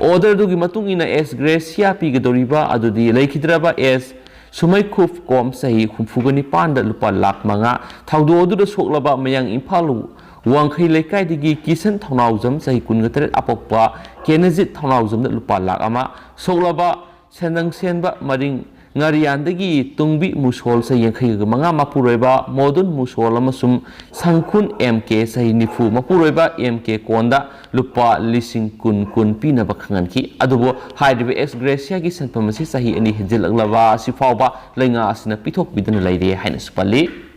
Order ꯗꯨꯒꯤ ꯃꯇꯨꯡ ꯏꯟꯅ ex gratia ꯄꯤꯒꯗꯧꯔꯤꯕ ꯑꯗꯨꯗꯤ ꯂꯩꯈꯤꯗ꯭ꯔꯕ ꯑꯦꯁ ꯁꯨꯃꯩꯈꯨꯞ ꯀꯣꯝ ꯆꯍꯤ ꯍꯨꯝꯐꯨꯒ ꯅꯤꯄꯥꯟꯗ ꯂꯨꯄꯥ ꯂꯥꯈ ꯃꯉꯥ, ꯊꯧꯗꯣꯛ ꯑꯗꯨꯗ ꯁꯣꯛꯂꯕ ꯃꯌꯥꯡ ꯏꯝꯐꯥꯜ ꯋꯥꯡꯈꯩ ꯂꯩꯀꯥꯏꯗꯒꯤ ꯀꯤꯁꯟ ꯊꯧꯅꯥꯎꯖꯝ ꯆꯍꯤ ꯀꯨꯟꯒ ꯇꯔꯦꯠ ꯑꯄꯣꯛꯄ ꯀꯦꯅꯖꯤꯠ ꯊꯧꯅꯥꯎꯖꯝꯗ ꯂꯨꯄꯥ ꯂꯥꯈ ꯑꯃ, ꯁꯣꯛꯂꯕ ꯁꯦꯟꯗꯪ ꯁꯦꯟꯕ ꯃꯔꯤꯡ ꯉꯥꯔꯤꯌꯥꯟꯗꯒꯤ ꯇꯨꯡꯕꯤ ꯃꯨꯁꯣꯜ ꯆꯍꯤ ꯌꯥꯡꯈꯩꯒ ꯃꯉꯥ ꯃꯄꯨꯔꯣꯏꯕ ꯃꯣꯗꯨꯟ ꯃꯨꯁꯣꯜ ꯑꯃꯁꯨꯡ ꯁꯪꯈꯨꯟ ꯑꯦꯝ ꯀꯦ ꯆꯍꯤ ꯅꯤꯐꯨ ꯃꯄꯨꯔꯣꯏꯕ ꯑꯦꯝ ꯀꯦ ꯀꯣꯟꯗ ꯂꯨꯄꯥ ꯂꯤꯁꯤꯡ ꯀꯨꯟ ꯀꯨꯟ ꯄꯤꯅꯕ ꯈꯪꯍꯟꯈꯤ꯫ ꯑꯗꯨꯕꯨ ꯍꯥꯏꯔꯤꯕ ex gratia ꯒꯤ ꯁꯦꯟꯐꯝ ꯑꯁꯤ ꯆꯍꯤ ꯑꯅꯤ ꯍꯦꯟꯖꯤꯜꯂꯛꯂꯕ ꯑꯁꯤ ꯐꯥꯎꯕ ꯂꯩꯉꯥꯛ ꯑꯁꯤꯅ ꯄꯤꯊꯣꯛꯄꯤꯗꯅ ꯂꯩꯔꯦ ꯍꯥꯏꯅꯁꯨ ꯄꯜꯂꯤ꯫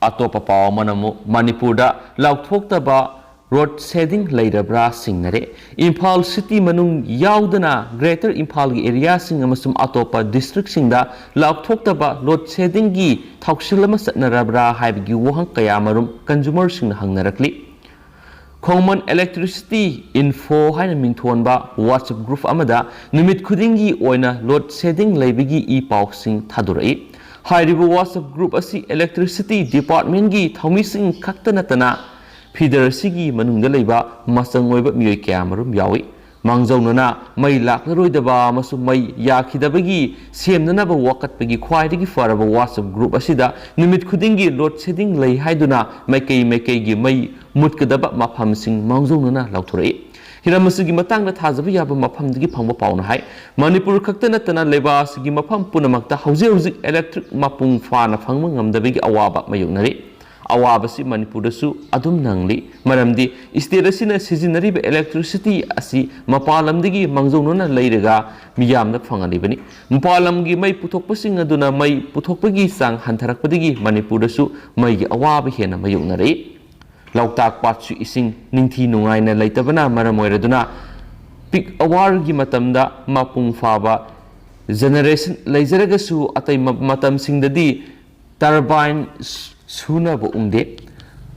ꯑꯇꯣꯞꯄ ꯄꯥꯎ ꯑꯃꯅ ꯑꯃꯨꯛ ꯃꯅꯤꯄꯨꯔꯗ ꯂꯥꯎꯊꯣꯛꯇꯕ ꯂꯣꯗ ꯁꯦꯗꯤꯡ ꯂꯩꯔꯕ꯭ꯔꯥ ꯁꯤꯡꯅꯔꯦ꯫ ꯏꯝꯐꯥꯜ ꯁꯤꯇꯤ ꯃꯅꯨꯡ ꯌꯥꯎꯗꯅ ꯒ꯭ꯔꯦꯇꯔ ꯏꯝꯐꯥꯜꯒꯤ ꯑꯦꯔꯤꯌꯥꯁꯤꯡ ꯑꯃꯁꯨꯡ ꯑꯇꯣꯞꯄ ꯗꯤꯁꯇ꯭ꯔꯤꯛꯁꯤꯡꯗ ꯂꯥꯎꯊꯣꯛꯇꯕ ꯂꯣꯗ ꯁꯦꯗꯤꯡꯒꯤ ꯊꯧꯁꯤꯜ ꯑꯃ ꯆꯠꯅꯔꯕ꯭ꯔꯥ ꯍꯥꯏꯕꯒꯤ ꯋꯥꯍꯪ ꯀꯌꯥꯃꯔꯨꯝ ꯀꯟꯖꯨꯃꯔꯁꯤꯡꯅ ꯍꯪꯅꯔꯛꯂꯤ꯫ ꯈꯣꯡꯃꯟ ꯏꯂꯦꯛꯇ꯭ꯔꯤꯁꯤꯇꯤ ꯏꯟꯐꯣ ꯍꯥꯏꯅ ꯃꯤꯡꯊꯣꯟꯕ WhatsApp ꯒ꯭ꯔꯨꯞ ꯑꯃꯗ ꯅꯨꯃꯤꯠ ꯈꯨꯗꯤꯡꯒꯤ ꯑꯣꯏꯅ ꯂꯣꯗ ꯁꯦꯗꯤꯡ ꯂꯩꯕꯒꯤ ꯏ ꯄꯥꯎꯁꯤꯡ ꯊꯥꯗꯣꯔꯛꯏ꯫ ꯍꯥꯏꯔꯤꯕ WhatsApp ꯒ꯭ꯔꯨꯞ ꯑꯁꯤ ꯏꯂꯦꯛꯇ꯭ꯔꯤꯁꯤꯇꯤ ꯗꯤꯄꯥꯔꯠꯃꯦꯟꯒꯤ ꯊꯧꯃꯤꯁꯤꯡ ꯈꯛꯇ ꯅꯠꯇꯅ ꯐꯤꯗꯔ ꯑꯁꯤꯒꯤ ꯃꯅꯨꯡꯗ ꯂꯩꯕ ꯃꯆꯪ ꯑꯣꯏꯕ ꯃꯤꯑꯣꯏ ꯀꯌꯥꯃꯔꯨꯝ ꯌꯥꯎꯏ꯫ ꯃꯥꯡꯖꯧꯅꯅ ꯃꯩ ꯂꯥꯛꯂꯔꯣꯏꯗꯕ ꯑꯃꯁꯨꯡ ꯃꯩ ꯌꯥꯈꯤꯗꯕꯒꯤ ꯁꯦꯝꯅꯅꯕ ꯋꯥꯀꯠꯄꯒꯤ ꯈ꯭ꯋꯥꯏꯗꯒꯤ ꯐꯔꯕ WhatsApp ꯒ꯭ꯔꯨꯞ ꯑꯁꯤꯗ ꯅꯨꯃꯤꯠ ꯈꯨꯗꯤꯡꯒꯤ ꯂꯣꯗ ꯁꯦꯗꯤꯡ ꯂꯩ ꯍꯥꯏꯗꯨꯅ ꯃꯥꯏꯀꯩ ꯃꯥꯏꯀꯩꯒꯤ ꯃꯩ ꯃꯨꯠꯀꯗꯕ ꯃꯐꯝꯁꯤꯡ ꯃꯥꯡꯖꯧꯅꯅ ꯂꯥꯎꯊꯣꯔꯛꯏ꯫ ꯍꯤꯔꯝ ꯑꯁꯤꯒꯤ ꯃꯇꯥꯡꯗ ꯊꯥꯖꯕ ꯌꯥꯕ ꯃꯐꯝꯗꯒꯤ ꯐꯪꯕ ꯄꯥꯎꯅ ꯍꯥꯏ, ꯃꯅꯤꯄꯨꯔ ꯈꯛꯇ ꯅꯠꯇꯅ ꯂꯩꯕꯥꯛ ꯑꯁꯤꯒꯤ ꯃꯐꯝ ꯄꯨꯝꯅꯃꯛꯇ ꯍꯧꯖꯤꯛ ꯍꯧꯖꯤꯛ ꯏꯂꯦꯛꯇ꯭ꯔꯤꯛ ꯃꯄꯨꯡ ꯐꯥꯅ ꯐꯪꯕ ꯉꯝꯗꯕꯒꯤ ꯑꯋꯥꯕ ꯃꯥꯌꯣꯛꯅꯔꯤ꯫ ꯑꯋꯥꯕꯁꯤ ꯃꯅꯤꯄꯨꯔꯗꯁꯨ ꯑꯗꯨꯝ ꯅꯪꯂꯤ꯫ ꯃꯔꯝꯗꯤ ꯁ꯭ꯇꯦꯠ ꯑꯁꯤꯅ ꯁꯤꯖꯤꯟꯅꯔꯤꯕ ꯏꯂꯦꯛꯇ꯭ꯔꯤꯁꯤꯇꯤ ꯑꯁꯤ ꯃꯄꯥꯟ ꯂꯝꯗꯒꯤ ꯃꯥꯡꯖꯧꯅꯅ ꯂꯩꯔꯒ ꯃꯤꯌꯥꯝꯗ ꯐꯪꯍꯜꯂꯤꯕꯅꯤ꯫ ꯃꯄꯥꯟ ꯂꯝꯒꯤ ꯃꯩ ꯄꯨꯊꯣꯛꯄꯁꯤꯡ ꯑꯗꯨꯅ ꯃꯩ ꯄꯨꯊꯣꯛꯄꯒꯤ ꯆꯥꯡ ꯍꯟꯊꯔꯛꯄꯗꯒꯤ ꯃꯅꯤꯄꯨꯔꯗꯁꯨ ꯃꯩꯒꯤ ꯑꯋꯥꯕ ꯍꯦꯟꯅ ꯃꯥꯌꯣꯛꯅꯔꯛꯏ꯫ ꯂꯣꯛꯇꯥꯛ ꯄꯥꯠꯁꯨ ꯏꯁꯤꯡ ꯅꯤꯡꯊꯤ ꯅꯨꯡꯉꯥꯏꯅ ꯂꯩꯇꯕꯅ ꯃꯔꯝ ꯑꯣꯏꯔꯗꯨꯅ ꯄꯤꯛ ꯑꯋꯥꯔꯒꯤ ꯃꯇꯝꯗ ꯃꯄꯨꯡ ꯐꯥꯕ ꯖꯦꯅꯦꯔꯦꯁꯟ ꯂꯩꯖꯔꯒꯁꯨ ꯑꯇꯩ ꯃ-, ꯃꯇꯝꯁꯤꯡꯗꯗꯤ ꯇꯔꯕꯥꯏꯟ ꯁꯨꯅꯕ ꯎꯪꯗꯦ꯫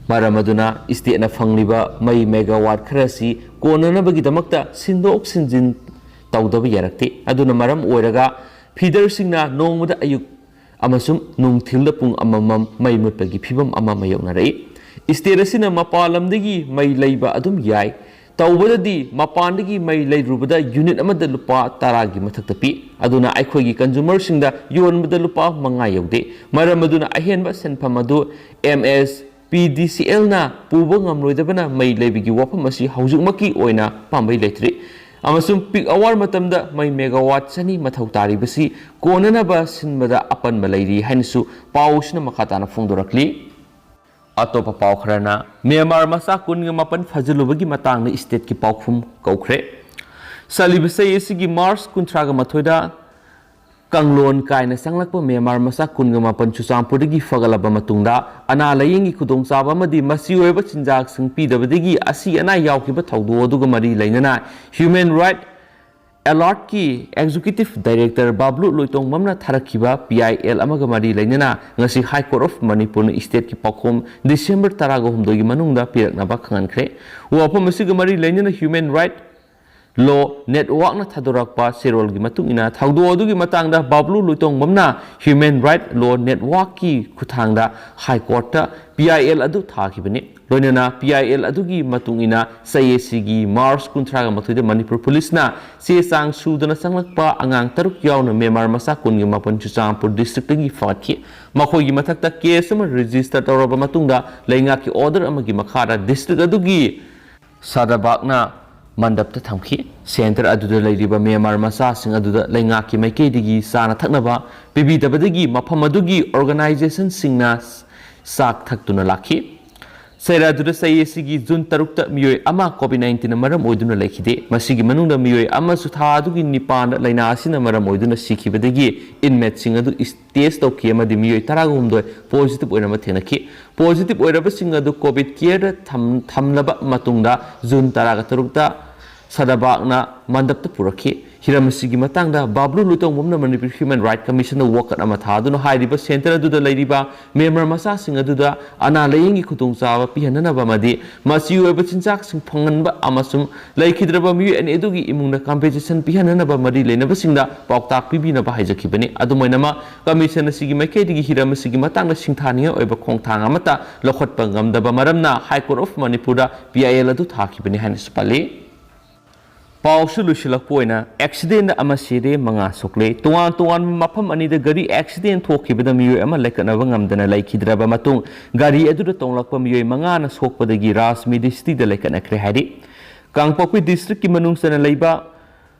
ꯃꯔꯝ ꯑꯗꯨꯅ ꯁ꯭ꯇꯦꯠꯅ ꯐꯪꯂꯤꯕ ꯃꯩ ꯃꯦꯒꯥꯋꯥꯠ ꯈꯔꯁꯤ ꯀꯣꯟꯅꯅꯕꯒꯤꯗꯃꯛꯇ ꯁꯤꯟꯗꯣꯛ ꯁꯤꯟꯖꯤꯟ ꯇꯧꯗꯕ ꯌꯥꯔꯛꯇꯦ꯫ ꯑꯗꯨꯅ ꯃꯔꯝ ꯑꯣꯏꯔꯒ ꯐꯤꯗꯔꯁꯤꯡꯅ ꯅꯣꯡꯃꯗ ꯑꯌꯨꯛ ꯑꯃꯁꯨꯡ ꯅꯨꯡꯊꯤꯜꯗ ꯄꯨꯡ ꯑꯃꯃꯝ ꯃꯩ ꯃꯨꯠꯄꯒꯤ ꯐꯤꯚꯝ ꯑꯃ ꯃꯥꯌꯣꯛꯅꯔꯛꯏ꯫ ꯁ꯭ꯇꯦꯠ ꯑꯁꯤꯅ ꯃꯄꯥꯟ ꯂꯝꯗꯒꯤ ꯃꯩ ꯂꯩꯕ ꯑꯗꯨꯝ ꯌꯥꯏ꯫ ꯇꯧꯕꯗꯗꯤ ꯃꯄꯥꯟꯗꯒꯤ ꯃꯩ ꯂꯩꯔꯨꯕꯗ ꯌꯨꯅꯤꯠ ꯑꯃꯗ ꯂꯨꯄꯥ ꯇꯔꯥꯒꯤ ꯃꯊꯛꯇ ꯄꯤ꯫ ꯑꯗꯨꯅ ꯑꯩꯈꯣꯏꯒꯤ ꯀꯟꯖꯨꯃꯔꯁꯤꯡꯗ ꯌꯣꯟꯕꯗ ꯂꯨꯄꯥ ꯃꯉꯥ ꯌꯧꯗꯦ꯫ ꯃꯔꯝ ꯑꯗꯨꯅ ꯑꯍꯦꯟꯕ ꯁꯦꯟꯐꯝ ꯑꯗꯨ ꯑꯦꯝ ꯑꯦꯁ ꯄꯤ ꯗꯤ ꯁꯤ ꯑꯦꯜꯅ ꯄꯨꯕ ꯉꯝꯂꯣꯏꯗꯕꯅ ꯃꯩ ꯂꯩꯕꯒꯤ ꯋꯥꯐꯝ ꯑꯁꯤ ꯍꯧꯖꯤꯛꯃꯛꯀꯤ ꯑꯣꯏꯅ ꯄꯥꯝꯕꯩ ꯂꯩꯇ꯭ꯔꯤ꯫ ꯑꯃꯁꯨꯡ ꯄꯤꯛ ꯑꯋꯥꯔ ꯃꯇꯝꯗ ꯃꯩ ꯃꯦꯒꯥꯋꯥꯠ ꯆꯅꯤ ꯃꯊꯧ ꯇꯥꯔꯤꯕꯁꯤ ꯀꯣꯟꯅꯅꯕ ꯁꯤꯟꯕꯗ ꯑꯄꯟꯕ ꯂꯩꯔꯤ ꯍꯥꯏꯅꯁꯨ ꯄꯥꯎꯁꯤꯅ ꯃꯈꯥ ꯇꯥꯅ ꯐꯣꯡꯗꯣꯔꯛꯂꯤ꯫ ꯑꯇꯣꯞꯄ ꯄꯥꯎ ꯈꯔꯅ ꯃ꯭ꯌꯥꯟꯃꯥꯔ ꯃꯆꯥ ꯀꯨꯟꯒ ꯃꯥꯄꯟ ꯐꯥꯖꯤꯜꯂꯨꯕꯒꯤ ꯃꯇꯥꯡꯗ ꯁ꯭ꯇꯦꯠꯀꯤ ꯄꯥꯎꯈꯨꯝ ꯀꯧꯈ꯭ꯔꯦ꯫ ꯆꯠꯂꯤꯕ ꯆꯍꯤ ꯑꯁꯤꯒꯤ ꯃꯥꯔꯆ ꯀꯨꯟꯊ꯭ꯔꯥꯒ ꯃꯥꯊꯣꯏꯗ ꯀꯥꯡꯂꯣꯟ ꯀꯥꯏꯅ ꯆꯪꯂꯛꯄ ꯃ꯭ꯌꯥꯟꯃꯥꯔ ꯃꯆꯥ ꯀꯨꯟꯒ ꯃꯥꯄꯟ ꯆꯨꯔꯆꯥꯟꯄꯨꯔꯗꯒꯤ ꯐꯒꯠꯂꯕ ꯃꯇꯨꯡꯗ, ꯑꯅꯥ ꯂꯥꯌꯦꯡꯒꯤ ꯈꯨꯗꯣꯡꯆꯥꯕ ꯑꯃꯗꯤ ꯃꯆꯤ ꯑꯣꯏꯕ ꯆꯤꯟꯖꯥꯛꯁꯤꯡ ꯄꯤꯗꯕꯗꯒꯤ ꯑꯁꯤ ꯑꯅꯥ ꯌꯥꯎꯈꯤꯕ ꯊꯧꯗꯣꯛ ꯑꯗꯨꯒ ꯃꯔꯤ ꯂꯩꯅꯅ Human Right Alertꯀꯤ Executive Director ꯕꯥꯕ꯭ꯂꯨ ꯂꯣꯏꯇꯣꯡꯕꯝꯅ ꯊꯥꯔꯛꯈꯤꯕ P I L ꯑꯃꯒ ꯃꯔꯤ ꯂꯩꯅꯅ ꯉꯁꯤ High Court of ꯃꯅꯤꯄꯨꯔꯅ stateꯀꯤ ꯄꯥꯎꯈꯨꯝ December ꯇꯔꯥꯒ ꯍꯨꯝꯗꯣꯏꯒꯤ ꯃꯅꯨꯡꯗ ꯄꯤꯔꯛꯅꯕ ꯈꯪꯍꯟꯈ꯭ꯔꯦ꯫ ꯋꯥꯐꯝ ꯑꯁꯤꯒ ꯃꯔꯤ ꯂꯩꯅꯅ Human Right Law Networkꯅ ꯊꯥꯗꯣꯔꯛꯄ ꯆꯦꯔꯣꯜꯒꯤ ꯃꯇꯨꯡ ꯏꯟꯅ, ꯊꯧꯗꯣꯛ ꯑꯗꯨꯒꯤ ꯃꯇꯥꯡꯗ ꯕꯥꯕ꯭ꯂꯨ ꯂꯣꯏꯇꯣꯡꯕꯝꯅ Human Right Law Networkꯀꯤ ꯈꯨꯠꯊꯥꯡꯗ High Courtꯇ P I L ꯑꯗꯨ ꯊꯥꯈꯤꯕꯅꯤ꯫ ꯂꯣꯏꯅꯅ P I L ꯑꯗꯨꯒꯤ ꯃꯇꯨꯡ ꯏꯟꯅ ꯆꯌꯦꯠꯁꯤꯒꯤ March ꯀꯨꯟꯊ꯭ꯔꯥꯒ ꯃꯥꯊꯣꯏꯗ ꯃꯅꯤꯄꯨꯔ ꯄꯨꯂꯤꯁꯅ ꯆꯦ ꯆꯥꯡ ꯁꯨꯗꯅ ꯆꯪꯂꯛꯄ ꯑꯉꯥꯡ ꯇꯔꯨꯛ ꯌꯥꯎꯅ ꯃ꯭ꯌꯥꯟꯃꯥꯔ ꯃꯆꯥ ꯀꯨꯟꯒ ꯃꯥꯄꯟ ꯆꯨꯔꯆꯥꯟꯄꯨꯔ districtꯇꯒꯤ ꯐꯥꯈꯤ꯫ ꯃꯈꯣꯏꯒꯤ ꯃꯊꯛꯇ case ꯑꯃ register ꯇꯧꯔꯕ ꯃꯇꯨꯡꯗ ꯂꯩꯉꯥꯛꯀꯤ order ꯑꯃꯒꯤ ꯃꯈꯥꯗ district ꯑꯗꯨꯒꯤ ꯁꯥꯗꯥꯕꯥꯒꯅ ꯃꯟꯗꯞꯇ ꯊꯝꯈꯤ꯫ Centre ꯑꯗꯨꯗ ꯂꯩꯔꯤꯕ ꯃ꯭ꯌꯥꯟꯃꯥꯔ ꯃꯆꯥꯁꯤꯡ ꯑꯗꯨꯗ ꯂꯩꯉꯥꯛꯀꯤ ꯃꯥꯏꯀꯩꯗꯒꯤ ꯆꯥꯅ ꯊꯛꯅꯕ ꯄꯤꯕꯤꯗꯕꯗꯒꯤ ꯃꯐꯝ ꯑꯗꯨꯒꯤ organizationꯁꯤꯡꯅ ꯆꯥꯛ ꯊꯛꯇꯨꯅ ꯂꯥꯛꯈꯤ꯫ ꯆꯩꯔꯥꯗꯨꯗ ꯆꯌꯦꯠꯁꯤꯒꯤ June ꯇꯔꯨꯛꯇ ꯃꯤꯑꯣꯏ ꯑꯃ COVID nineteenꯅ ꯃꯔꯝ ꯑꯣꯏꯗꯨꯅ ꯂꯩꯈꯤꯗꯦ꯫ ꯃꯁꯤꯒꯤ ꯃꯅꯨꯡꯗ ꯃꯤꯑꯣꯏ ꯑꯃꯁꯨ ꯊꯥ ꯑꯗꯨꯒꯤ ꯅꯤꯄꯥꯟꯗ ꯂꯥꯏꯅꯥ ꯑꯁꯤꯅ ꯃꯔꯝ ꯑꯣꯏꯗꯨꯅ ꯁꯤꯈꯤꯕꯗꯒꯤ inmateꯁꯤꯡ ꯑꯗꯨ test ꯇꯧꯈꯤ ꯑꯃꯗꯤ ꯃꯤꯑꯣꯏ ꯇꯔꯥꯒ ꯍꯨꯝꯗꯣꯏ positive ꯑꯣꯏꯅ ꯊꯦꯡꯅꯈꯤ꯫ Positive ꯑꯣꯏꯔꯕꯁꯤꯡ ꯑꯗꯨ COVID careꯗ ꯊꯝ-, ꯊꯝꯂꯕ ꯃꯇꯨꯡꯗ June ꯇꯔꯥꯒ ꯇꯔꯨꯛꯇ ꯁꯥꯗꯥꯕꯥꯒꯅ ꯃꯟꯗꯞꯇ ꯄꯨꯔꯛꯈꯤ꯫ ꯍꯤꯔꯝ ꯑꯁꯤꯒꯤ ꯃꯇꯥꯡꯗ ꯕꯥꯕ꯭ꯂꯨ ꯂꯣꯏꯇꯣꯡꯕꯝꯅ ꯃꯅꯤꯄꯨꯔ Human Right Commissionꯗ ꯋꯥꯀꯠ ꯑꯃ ꯊꯥꯗꯨꯅ ꯍꯥꯏꯔꯤꯕ centre ꯑꯗꯨꯗ ꯂꯩꯔꯤꯕ ꯃ꯭ꯌꯥꯟꯃꯥꯔ ꯃꯆꯥꯁꯤꯡ ꯑꯗꯨꯗ ꯑꯅꯥ ꯂꯥꯌꯦꯡꯒꯤ ꯈꯨꯗꯣꯡꯆꯥꯕ ꯄꯤꯍꯟꯅꯅꯕ ꯑꯃꯗꯤ ꯃꯆꯤ ꯑꯣꯏꯕ ꯆꯤꯟꯖꯥꯛꯁꯤꯡ ꯐꯪꯍꯟꯕ ꯑꯃꯁꯨꯡ ꯂꯩꯈꯤꯗ꯭ꯔꯕ ꯃꯤꯑꯣꯏ ꯑꯅꯤ ꯑꯗꯨꯒꯤ ꯏꯃꯨꯡꯗ compensation ꯄꯤꯍꯟꯅꯅꯕ ꯃꯔꯤ ꯂꯩꯅꯕꯁꯤꯡꯗ ꯄꯥꯎꯇꯥꯛ ꯄꯤꯕꯤꯅꯕ ꯍꯥꯏꯖꯈꯤꯕꯅꯤ꯫ ꯑꯗꯨꯝ ꯑꯣꯏꯅꯃꯛ, commission ꯑꯁꯤꯒꯤ ꯃꯥꯏꯀꯩꯗꯒꯤ ꯍꯤꯔꯝ ꯑꯁꯤꯒꯤ ꯃꯇꯥꯡꯗ ꯁꯤꯡꯊꯥꯅꯤꯡꯉꯥꯏ ꯑꯣꯏꯕ ꯈꯣꯡꯊꯥꯡ ꯑꯃꯠꯇ ꯂꯧꯈꯠꯄ ꯉꯝꯗꯕ ꯃꯔꯝꯅ High Court of ꯃꯅꯤꯄꯨꯔꯗ P I L ꯑꯗꯨ ꯊꯥꯈꯤꯕꯅꯤ ꯍꯥꯏꯅꯁꯨ ꯄꯜꯂꯤ꯫ ꯄꯥꯎꯁꯨ ꯂꯣꯏꯁꯤꯜꯂꯛꯄ ꯑꯣꯏꯅ, accidentꯗ ꯑꯃ ꯁꯤꯔꯦ, ꯃꯉꯥ ꯁꯣꯛꯂꯦ꯫ ꯇꯣꯉꯥꯟ ꯇꯣꯉꯥꯟꯕ ꯃꯐꯝ ꯑꯅꯤꯗ ꯒꯥꯔꯤ accident ꯊꯣꯛꯈꯤꯕꯗ ꯃꯤꯑꯣꯏ ꯑꯃ ꯂꯩꯈꯠꯅꯕ ꯉꯝꯗꯅ ꯂꯩꯈꯤꯗ꯭ꯔꯕ ꯃꯇꯨꯡ, ꯒꯥꯔꯤ ꯑꯗꯨꯗ ꯇꯣꯡꯂꯛꯄ ꯃꯤꯑꯣꯏ ꯃꯉꯥꯅ ꯁꯣꯛꯄꯗꯒꯤ ꯔꯥꯖꯃꯤꯗꯤ cityꯗ ꯂꯩꯈꯠꯅꯈ꯭ꯔꯦ ꯍꯥꯏꯔꯤ꯫ ꯀꯥꯡꯄꯣꯛꯄꯤ districtꯀꯤ ꯃꯅꯨꯡ ꯆꯟꯅ ꯂꯩꯕ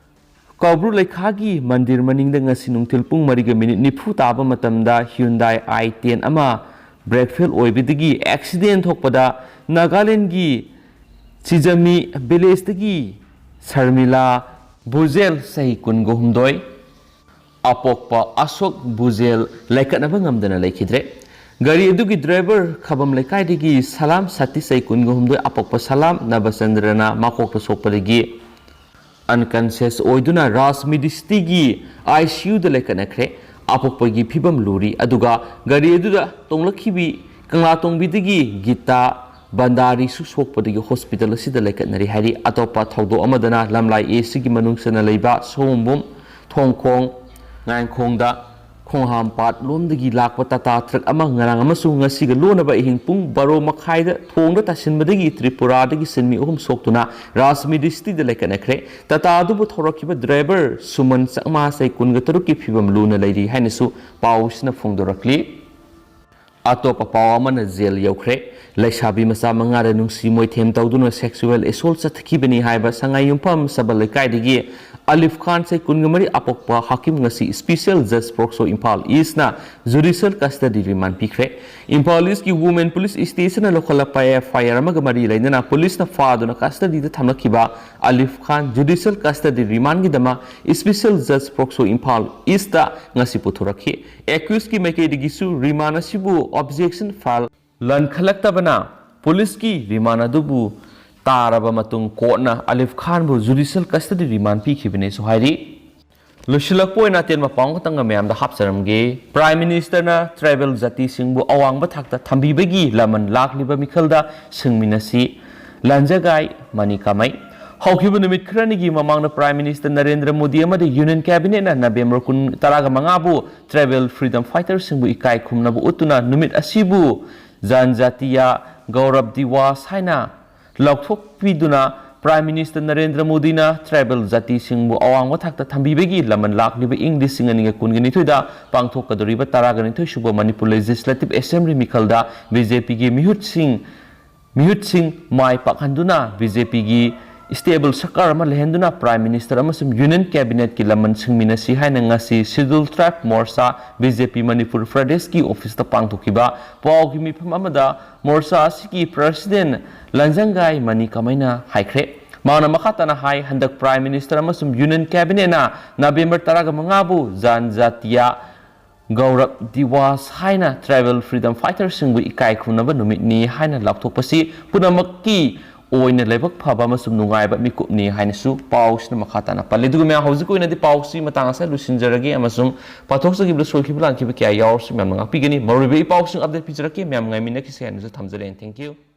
ꯀꯧꯕ꯭ꯔꯨ ꯂꯩꯈꯥꯒꯤ ꯃꯟꯗꯤꯔ ꯃꯅꯤꯡꯗ ꯉꯁꯤ ꯅꯨꯡꯊꯤꯜ ꯄꯨꯡ ꯃꯔꯤꯒ minute ꯅꯤꯐꯨ ꯇꯥꯕ ꯃꯇꯝꯗ Hyundai I ten ꯑꯃ brake fail ꯑꯣꯏꯕꯗꯒꯤ accident ꯊꯣꯛꯄꯗ ꯅꯥꯒꯥꯂꯦꯟꯗꯒꯤ ꯁꯤꯖꯃꯤ villageꯗꯒꯤ ꯁꯔꯃꯤꯂꯥ ꯕꯨꯖꯦꯜ, ꯆꯍꯤ ꯀꯨꯟꯒ ꯍꯨꯝꯗꯣꯏ, ꯑꯄꯣꯛꯄ ꯑꯁꯣꯛ ꯕꯨꯖꯦꯜ ꯂꯥꯏꯀꯠꯅꯕ ꯉꯝꯗꯅ ꯂꯩꯈꯤꯗ꯭ꯔꯦ꯫ ꯒꯥꯔꯤ ꯑꯗꯨꯒꯤ ꯗ꯭ꯔꯥꯏꯚꯔ ꯈꯕꯝ ꯂꯩꯀꯥꯏꯗꯒꯤ ꯁꯂꯥꯝ ꯁꯇꯤꯁ, ꯆꯍꯤ ꯀꯨꯟꯒ ꯍꯨꯝꯗꯣꯏ, ꯑꯄꯣꯛꯄ ꯁꯂꯥꯝ ꯅꯕꯆꯟꯗ꯭ꯔꯅ ꯃꯀꯣꯛꯇ ꯁꯣꯛꯄꯗꯒꯤ ꯑꯟꯀꯟꯁꯤꯌꯁ ꯑꯣꯏꯗꯨꯅ ꯔꯥꯖꯃꯤꯗꯤ ꯁꯤꯇꯤꯒꯤ ꯑꯥꯏ ꯁꯤ ꯌꯨꯗ ꯂꯩꯈꯠꯅꯈ꯭ꯔꯦ꯫ ꯑꯄꯣꯛꯄꯒꯤ ꯐꯤꯕꯝ ꯂꯨꯔꯤ꯫ ꯑꯗꯨꯒ ꯒꯥꯔꯤ ꯑꯗꯨꯗ ꯇꯣꯡꯂꯛꯈꯤꯕꯤ ꯀꯪꯂꯥꯇꯣꯡꯕꯤꯗꯒꯤ ꯒꯤꯇꯥ ꯕꯟꯗꯥꯔꯤꯁꯨ ꯁꯣꯛꯄꯗꯒꯤ ꯍꯣꯁꯄꯤꯇꯥꯜ ꯑꯁꯤꯗ ꯂꯩꯈꯠꯅꯔꯤ ꯍꯥꯏꯔꯤ꯫ ꯑꯇꯣꯞꯄ ꯊꯧꯗꯣꯛ ꯑꯃꯗꯅ ꯂꯝꯂꯥꯏ ꯑꯦ ꯁꯤꯒꯤ ꯃꯅꯨꯡ ꯆꯟꯅ ꯂꯩꯕ ꯁꯣꯝꯕꯨꯝ, ꯊꯣꯡꯈꯣꯡ, ꯉꯥꯏꯈꯣꯡꯗ ꯈꯣꯡꯍꯥꯝꯄꯥꯠ ꯂꯣꯝꯗꯒꯤ ꯂꯥꯛꯄ ꯇꯥꯇꯥ ꯇ꯭ꯔꯛ ꯑꯃ ꯉꯔꯥꯡ ꯑꯃꯁꯨꯡ ꯉꯁꯤꯒ ꯂꯣꯟꯅꯕ ꯑꯍꯤꯡ ꯄꯨꯡ ꯕꯥꯔꯣ ꯃꯈꯥꯏꯗ ꯊꯣꯡꯗ ꯇꯥꯁꯤꯟꯕꯗꯒꯤ ꯇ꯭ꯔꯤꯄꯨꯔꯥꯗꯒꯤ ꯁꯤꯟꯃꯤ ꯑꯍꯨꯝ ꯁꯣꯛꯇꯨꯅ ꯔꯥꯖꯃꯤꯗꯤ ꯁꯤꯇꯤꯗ ꯂꯩꯈꯠꯅꯈ꯭ꯔꯦ꯫ ꯇꯥꯇꯥ ꯑꯗꯨꯕꯨ ꯊꯧꯔꯛꯈꯤꯕ ꯗ꯭ꯔꯥꯏꯚꯔ ꯁꯨꯃꯟ ꯆꯛꯃꯥ, ꯆꯍꯤ ꯀꯨꯟꯒ ꯇꯔꯨꯛꯀꯤ ꯐꯤꯕꯝ ꯂꯨꯅ ꯂꯩꯔꯤ ꯍꯥꯏꯅꯁꯨ ꯄꯥꯎꯁꯤꯅ ꯐꯣꯡꯗꯣꯔꯛꯂꯤ꯫ ꯑꯇꯣꯞꯄ ꯄꯥꯎ ꯑꯃꯅ ꯖꯦꯜ ꯌꯧꯈ꯭ꯔꯦ꯫ ꯂꯩꯁꯥꯕꯤ ꯃꯆꯥ ꯃꯉꯥꯗ ꯅꯨꯡꯁꯤ ꯃꯣꯏꯊꯦꯝ ꯇꯧꯗꯨꯅ ꯁꯦꯛꯁꯨꯋꯦꯜ ꯑꯦꯁꯣꯜ ꯆꯠꯊꯈꯤꯕꯅꯤ ꯍꯥꯏꯕ ꯁꯉꯥꯏꯌꯨꯝꯐꯝ ꯁꯕꯜ ꯂꯩꯀꯥꯏꯗꯒꯤ ꯑꯂꯤꯐ ꯈꯥꯟ, ꯆꯍꯤ ꯀꯨꯟꯒ ꯃꯔꯤ, ꯑꯄꯣꯛꯄ ꯍꯥꯀꯤꯝ ꯉꯁꯤ ꯁ꯭ꯄꯤꯁꯦꯜ ꯖꯖ ꯄꯣꯛꯁꯣ ꯏꯝꯐꯥꯜ ꯏꯁꯅ ꯖꯨꯗꯤꯁꯤꯌꯦꯜ ꯀꯁꯇꯗꯤ ꯔꯤꯃꯥꯟ ꯄꯤꯈ꯭ꯔꯦ꯫ ꯏꯝꯐꯥꯜ ꯏꯁꯀꯤ ꯋꯨꯃꯦꯟ ꯄꯨꯂꯤꯁ ꯁ꯭ꯇꯦꯁꯟꯅ ꯂꯧꯈꯠꯂꯛꯄ ꯑꯦꯐ ꯑꯥꯏ ꯑꯥꯔ ꯑꯃꯒ ꯃꯔꯤ ꯂꯩꯅꯅ ꯄꯨꯂꯤꯁꯅ ꯐꯥꯗꯨꯅ ꯀꯁꯇꯗꯤꯗ ꯊꯝꯂꯛꯈꯤꯕ ꯑꯂꯤꯐ ꯈꯥꯟ ꯖꯨꯗꯤꯁꯤꯌꯦꯜ ꯀꯁꯇꯗꯤ ꯔꯤꯃꯥꯟꯒꯤꯗꯃꯛ ꯁ꯭ꯄꯤꯁꯦꯜ ꯖꯖ ꯄꯣꯛꯁꯣ ꯏꯝꯐꯥꯜ ꯏꯁꯇ ꯉꯁꯤ ꯄꯨꯊꯣꯔꯛꯈꯤ꯫ ꯑꯦꯀ꯭ꯌꯨꯁꯀꯤ ꯃꯥꯏꯀꯩꯗꯒꯤꯁꯨ ꯔꯤꯃꯥꯟ ꯑꯁꯤꯕꯨ ꯑꯣꯕꯖꯦꯛꯁꯟ ꯐꯥꯏꯜ ꯂꯟꯈꯠꯂꯛꯇꯕꯅ ꯄꯨꯂꯤꯁꯀꯤ ꯔꯤꯃꯥꯟ ꯑꯗꯨꯕꯨ ꯇꯥꯔꯕ ꯃꯇꯨꯡ ꯀꯣꯔꯠꯅ ꯑꯂꯤꯐ ꯈꯥꯟꯕꯨ ꯖꯨꯗꯤꯁꯤꯌꯦꯜ ꯀꯁꯇꯗꯤ ꯔꯤꯃꯥꯟ ꯄꯤꯈꯤꯕꯅꯤꯁꯨ ꯍꯥꯏꯔꯤ꯫ ꯂꯣꯏꯁꯤꯜꯂꯛꯄ ꯑꯣꯏꯅ ꯑꯇꯦꯟꯕ ꯄꯥꯎ ꯈꯛꯇꯪꯒ ꯃꯌꯥꯝꯗ ꯍꯥꯞꯆꯔꯝꯒꯦ꯫ ꯄ꯭ꯔꯥꯏꯝ ꯃꯤꯅꯤꯁꯇꯔꯅ ꯇ꯭ꯔꯥꯏꯕꯦꯜ ꯖꯥꯇꯤꯁꯤꯡꯕꯨ ꯑꯋꯥꯡꯕ ꯊꯥꯛꯇ ꯊꯝꯕꯤꯕꯒꯤ ꯂꯃꯟ ꯂꯥꯛꯂꯤꯕ ꯃꯤꯈꯜꯗ ꯁꯤꯡꯃꯤꯟꯅꯁꯤ꯫ ꯂꯟꯖꯒꯥꯏ ꯃꯅꯤ ꯀꯥꯃꯩ꯫ ꯍꯧꯈꯤꯕ ꯅꯨꯃꯤꯠ ꯈꯔꯅꯤꯒꯤ ꯃꯃꯥꯡꯗ ꯄ꯭ꯔꯥꯏꯝ ꯃꯤꯅꯤꯁꯇꯔ ꯅꯔꯦꯟꯗ꯭ꯔ ꯃꯣꯗꯤ ꯑꯃꯗꯤ ꯌꯨꯅꯤꯌꯟ ꯀꯦꯕꯤꯅꯦꯠꯅ ꯅꯕꯦꯝꯕꯔ ꯀꯨꯟ, ꯇꯔꯥꯒ ꯃꯉꯥꯕꯨ ꯇ꯭ꯔꯥꯏꯕꯦꯜ ꯐ꯭ꯔꯤꯗꯝ ꯐꯥꯏꯇꯔꯁꯤꯡꯕꯨ ꯏꯀꯥꯏ ꯈꯨꯝꯅꯕ ꯎꯠꯇꯨꯅ ꯅꯨꯃꯤꯠ ꯑꯁꯤꯕꯨ ꯖꯟꯖꯥꯇꯤꯌꯥ ꯒꯧꯔꯕ ꯗꯤꯋꯥꯁ ꯍꯥꯏꯅ ꯂꯥꯎꯊꯣꯛꯄꯤꯗꯨꯅ ꯄ꯭ꯔꯥꯏꯝ ꯃꯤꯅꯤꯁꯇꯔ ꯅꯔꯦꯟꯗ꯭ꯔ ꯃꯣꯗꯤꯅ ꯇ꯭ꯔꯥꯏꯕꯦꯜ ꯖꯥꯇꯤꯁꯤꯡꯕꯨ ꯑꯋꯥꯡꯕ ꯊꯥꯛꯇ ꯊꯝꯕꯤꯕꯒꯤ ꯂꯃꯟ ꯂꯥꯛꯂꯤꯕ ꯏꯪ ꯂꯤꯁꯤꯡ ꯑꯅꯤꯒ ꯀꯨꯟꯒ ꯅꯤꯊꯣꯏꯗ ꯄꯥꯡꯊꯣꯛꯀꯗꯧꯔꯤꯕ ꯇꯔꯥꯒ ꯅꯤꯊꯣꯏ ꯁꯨꯕ ꯃꯅꯤꯄꯨꯔ ꯂꯦꯖꯤꯁꯂꯦꯇꯤꯚ ꯑꯦꯁꯦꯝꯕ꯭ꯂꯤ ꯃꯤꯈꯜꯗ ꯕꯤ ꯖꯦ ꯄꯤꯒꯤ ꯃꯤꯍꯨꯠꯁꯤꯡ, ꯃꯤꯍꯨꯠꯁꯤꯡ ꯃꯥꯏ ꯄꯥꯛꯍꯟꯗꯨꯅ ꯕꯤ ꯖꯦ ꯄꯤꯒꯤ ꯁ꯭ꯇꯦꯕꯜ ꯁꯔꯀꯥꯔ ꯑꯃ ꯂꯩꯍꯟꯗꯨꯅ ꯄ꯭ꯔꯥꯏꯝ ꯃꯤꯅꯤꯁꯇꯔ ꯑꯃꯁꯨꯡ ꯌꯨꯅꯤꯌꯟ ꯀꯦꯕꯤꯅꯦꯠꯀꯤ ꯂꯃꯟ ꯁꯤꯡꯃꯤꯟꯅꯁꯤ ꯍꯥꯏꯅ ꯉꯁꯤ scheduled tribe Morcha, B J P Manipur ꯄ꯭ꯔꯗꯦꯁꯀꯤ ꯑꯣꯐꯤꯁꯇ ꯄꯥꯡꯊꯣꯛꯈꯤꯕ ꯄꯥꯎꯒꯤ ꯃꯤꯐꯝ ꯑꯃꯗ ꯃꯣꯔꯆꯥ ꯑꯁꯤꯒꯤ ꯄ꯭ꯔꯁꯤꯗꯦꯟ ꯂꯟꯖꯪꯒꯥꯏ ꯃꯅꯤ ꯀꯃꯩꯅ ꯍꯥꯏꯈ꯭ꯔꯦ꯫ ꯃꯍꯥꯛꯅ ꯃꯈꯥ ꯇꯥꯅ ꯍꯥꯏ, ꯍꯟꯗꯛ Prime Minister ꯑꯃꯁꯨꯡ Union Cabinetꯅ November ꯇꯔꯥꯃꯉꯥꯕꯨ ꯖꯟꯖꯥꯇꯤꯌꯥ ꯒꯧꯔꯕ ꯗꯤꯋꯥꯁ ꯍꯥꯏꯅ tribal freedom fighterꯁꯤꯡꯕꯨ ꯏꯀꯥꯏ ꯈꯨꯝꯅꯕ ꯅꯨꯃꯤꯠꯅꯤ ꯍꯥꯏꯅ ꯂꯥꯎꯊꯣꯛꯄꯁꯤ ꯄꯨꯝꯅꯃꯛꯀꯤ ꯑꯣꯏꯅ ꯂꯥꯏꯕꯛ ꯐꯕ ꯑꯃꯁꯨꯡ ꯅꯨꯡꯉꯥꯏꯕ ꯃꯤꯀꯨꯞꯅꯤ ꯍꯥꯏꯅꯁꯨ ꯄꯥꯎꯁꯤꯅ ꯃꯈꯥ ꯇꯥꯅ ꯄꯜꯂꯤ꯫ ꯑꯗꯨꯒ ꯃꯌꯥꯝ, ꯍꯧꯖꯤꯛꯀꯤ ꯑꯣꯏꯅꯗꯤ ꯄꯥꯎꯁꯤ ꯃꯇꯥꯡ ꯑꯁꯤꯗ ꯂꯣꯏꯁꯤꯟꯖꯔꯒꯦ ꯑꯃꯁꯨꯡ ꯄꯥꯊꯣꯛꯆꯈꯤꯕꯗ ꯁꯣꯏꯈꯤꯕ ꯂꯥꯟꯈꯤꯕ ꯀꯌꯥ ꯌꯥꯎꯔꯁꯨ ꯃꯌꯥꯝꯅ ꯉꯥꯛꯄꯤꯒꯅꯤ꯫ ꯃꯔꯨꯑꯣꯏꯕ ꯏ ꯄꯥꯎꯁꯤꯡ update ꯄꯤꯖꯔꯛꯀꯦ꯫ ꯃꯌꯥꯝ ꯉꯥꯏꯃꯤꯟꯅꯈꯤꯁꯦ ꯍꯥꯏꯅꯁꯨ ꯊꯝꯖꯔꯦ꯫ Thank you꯫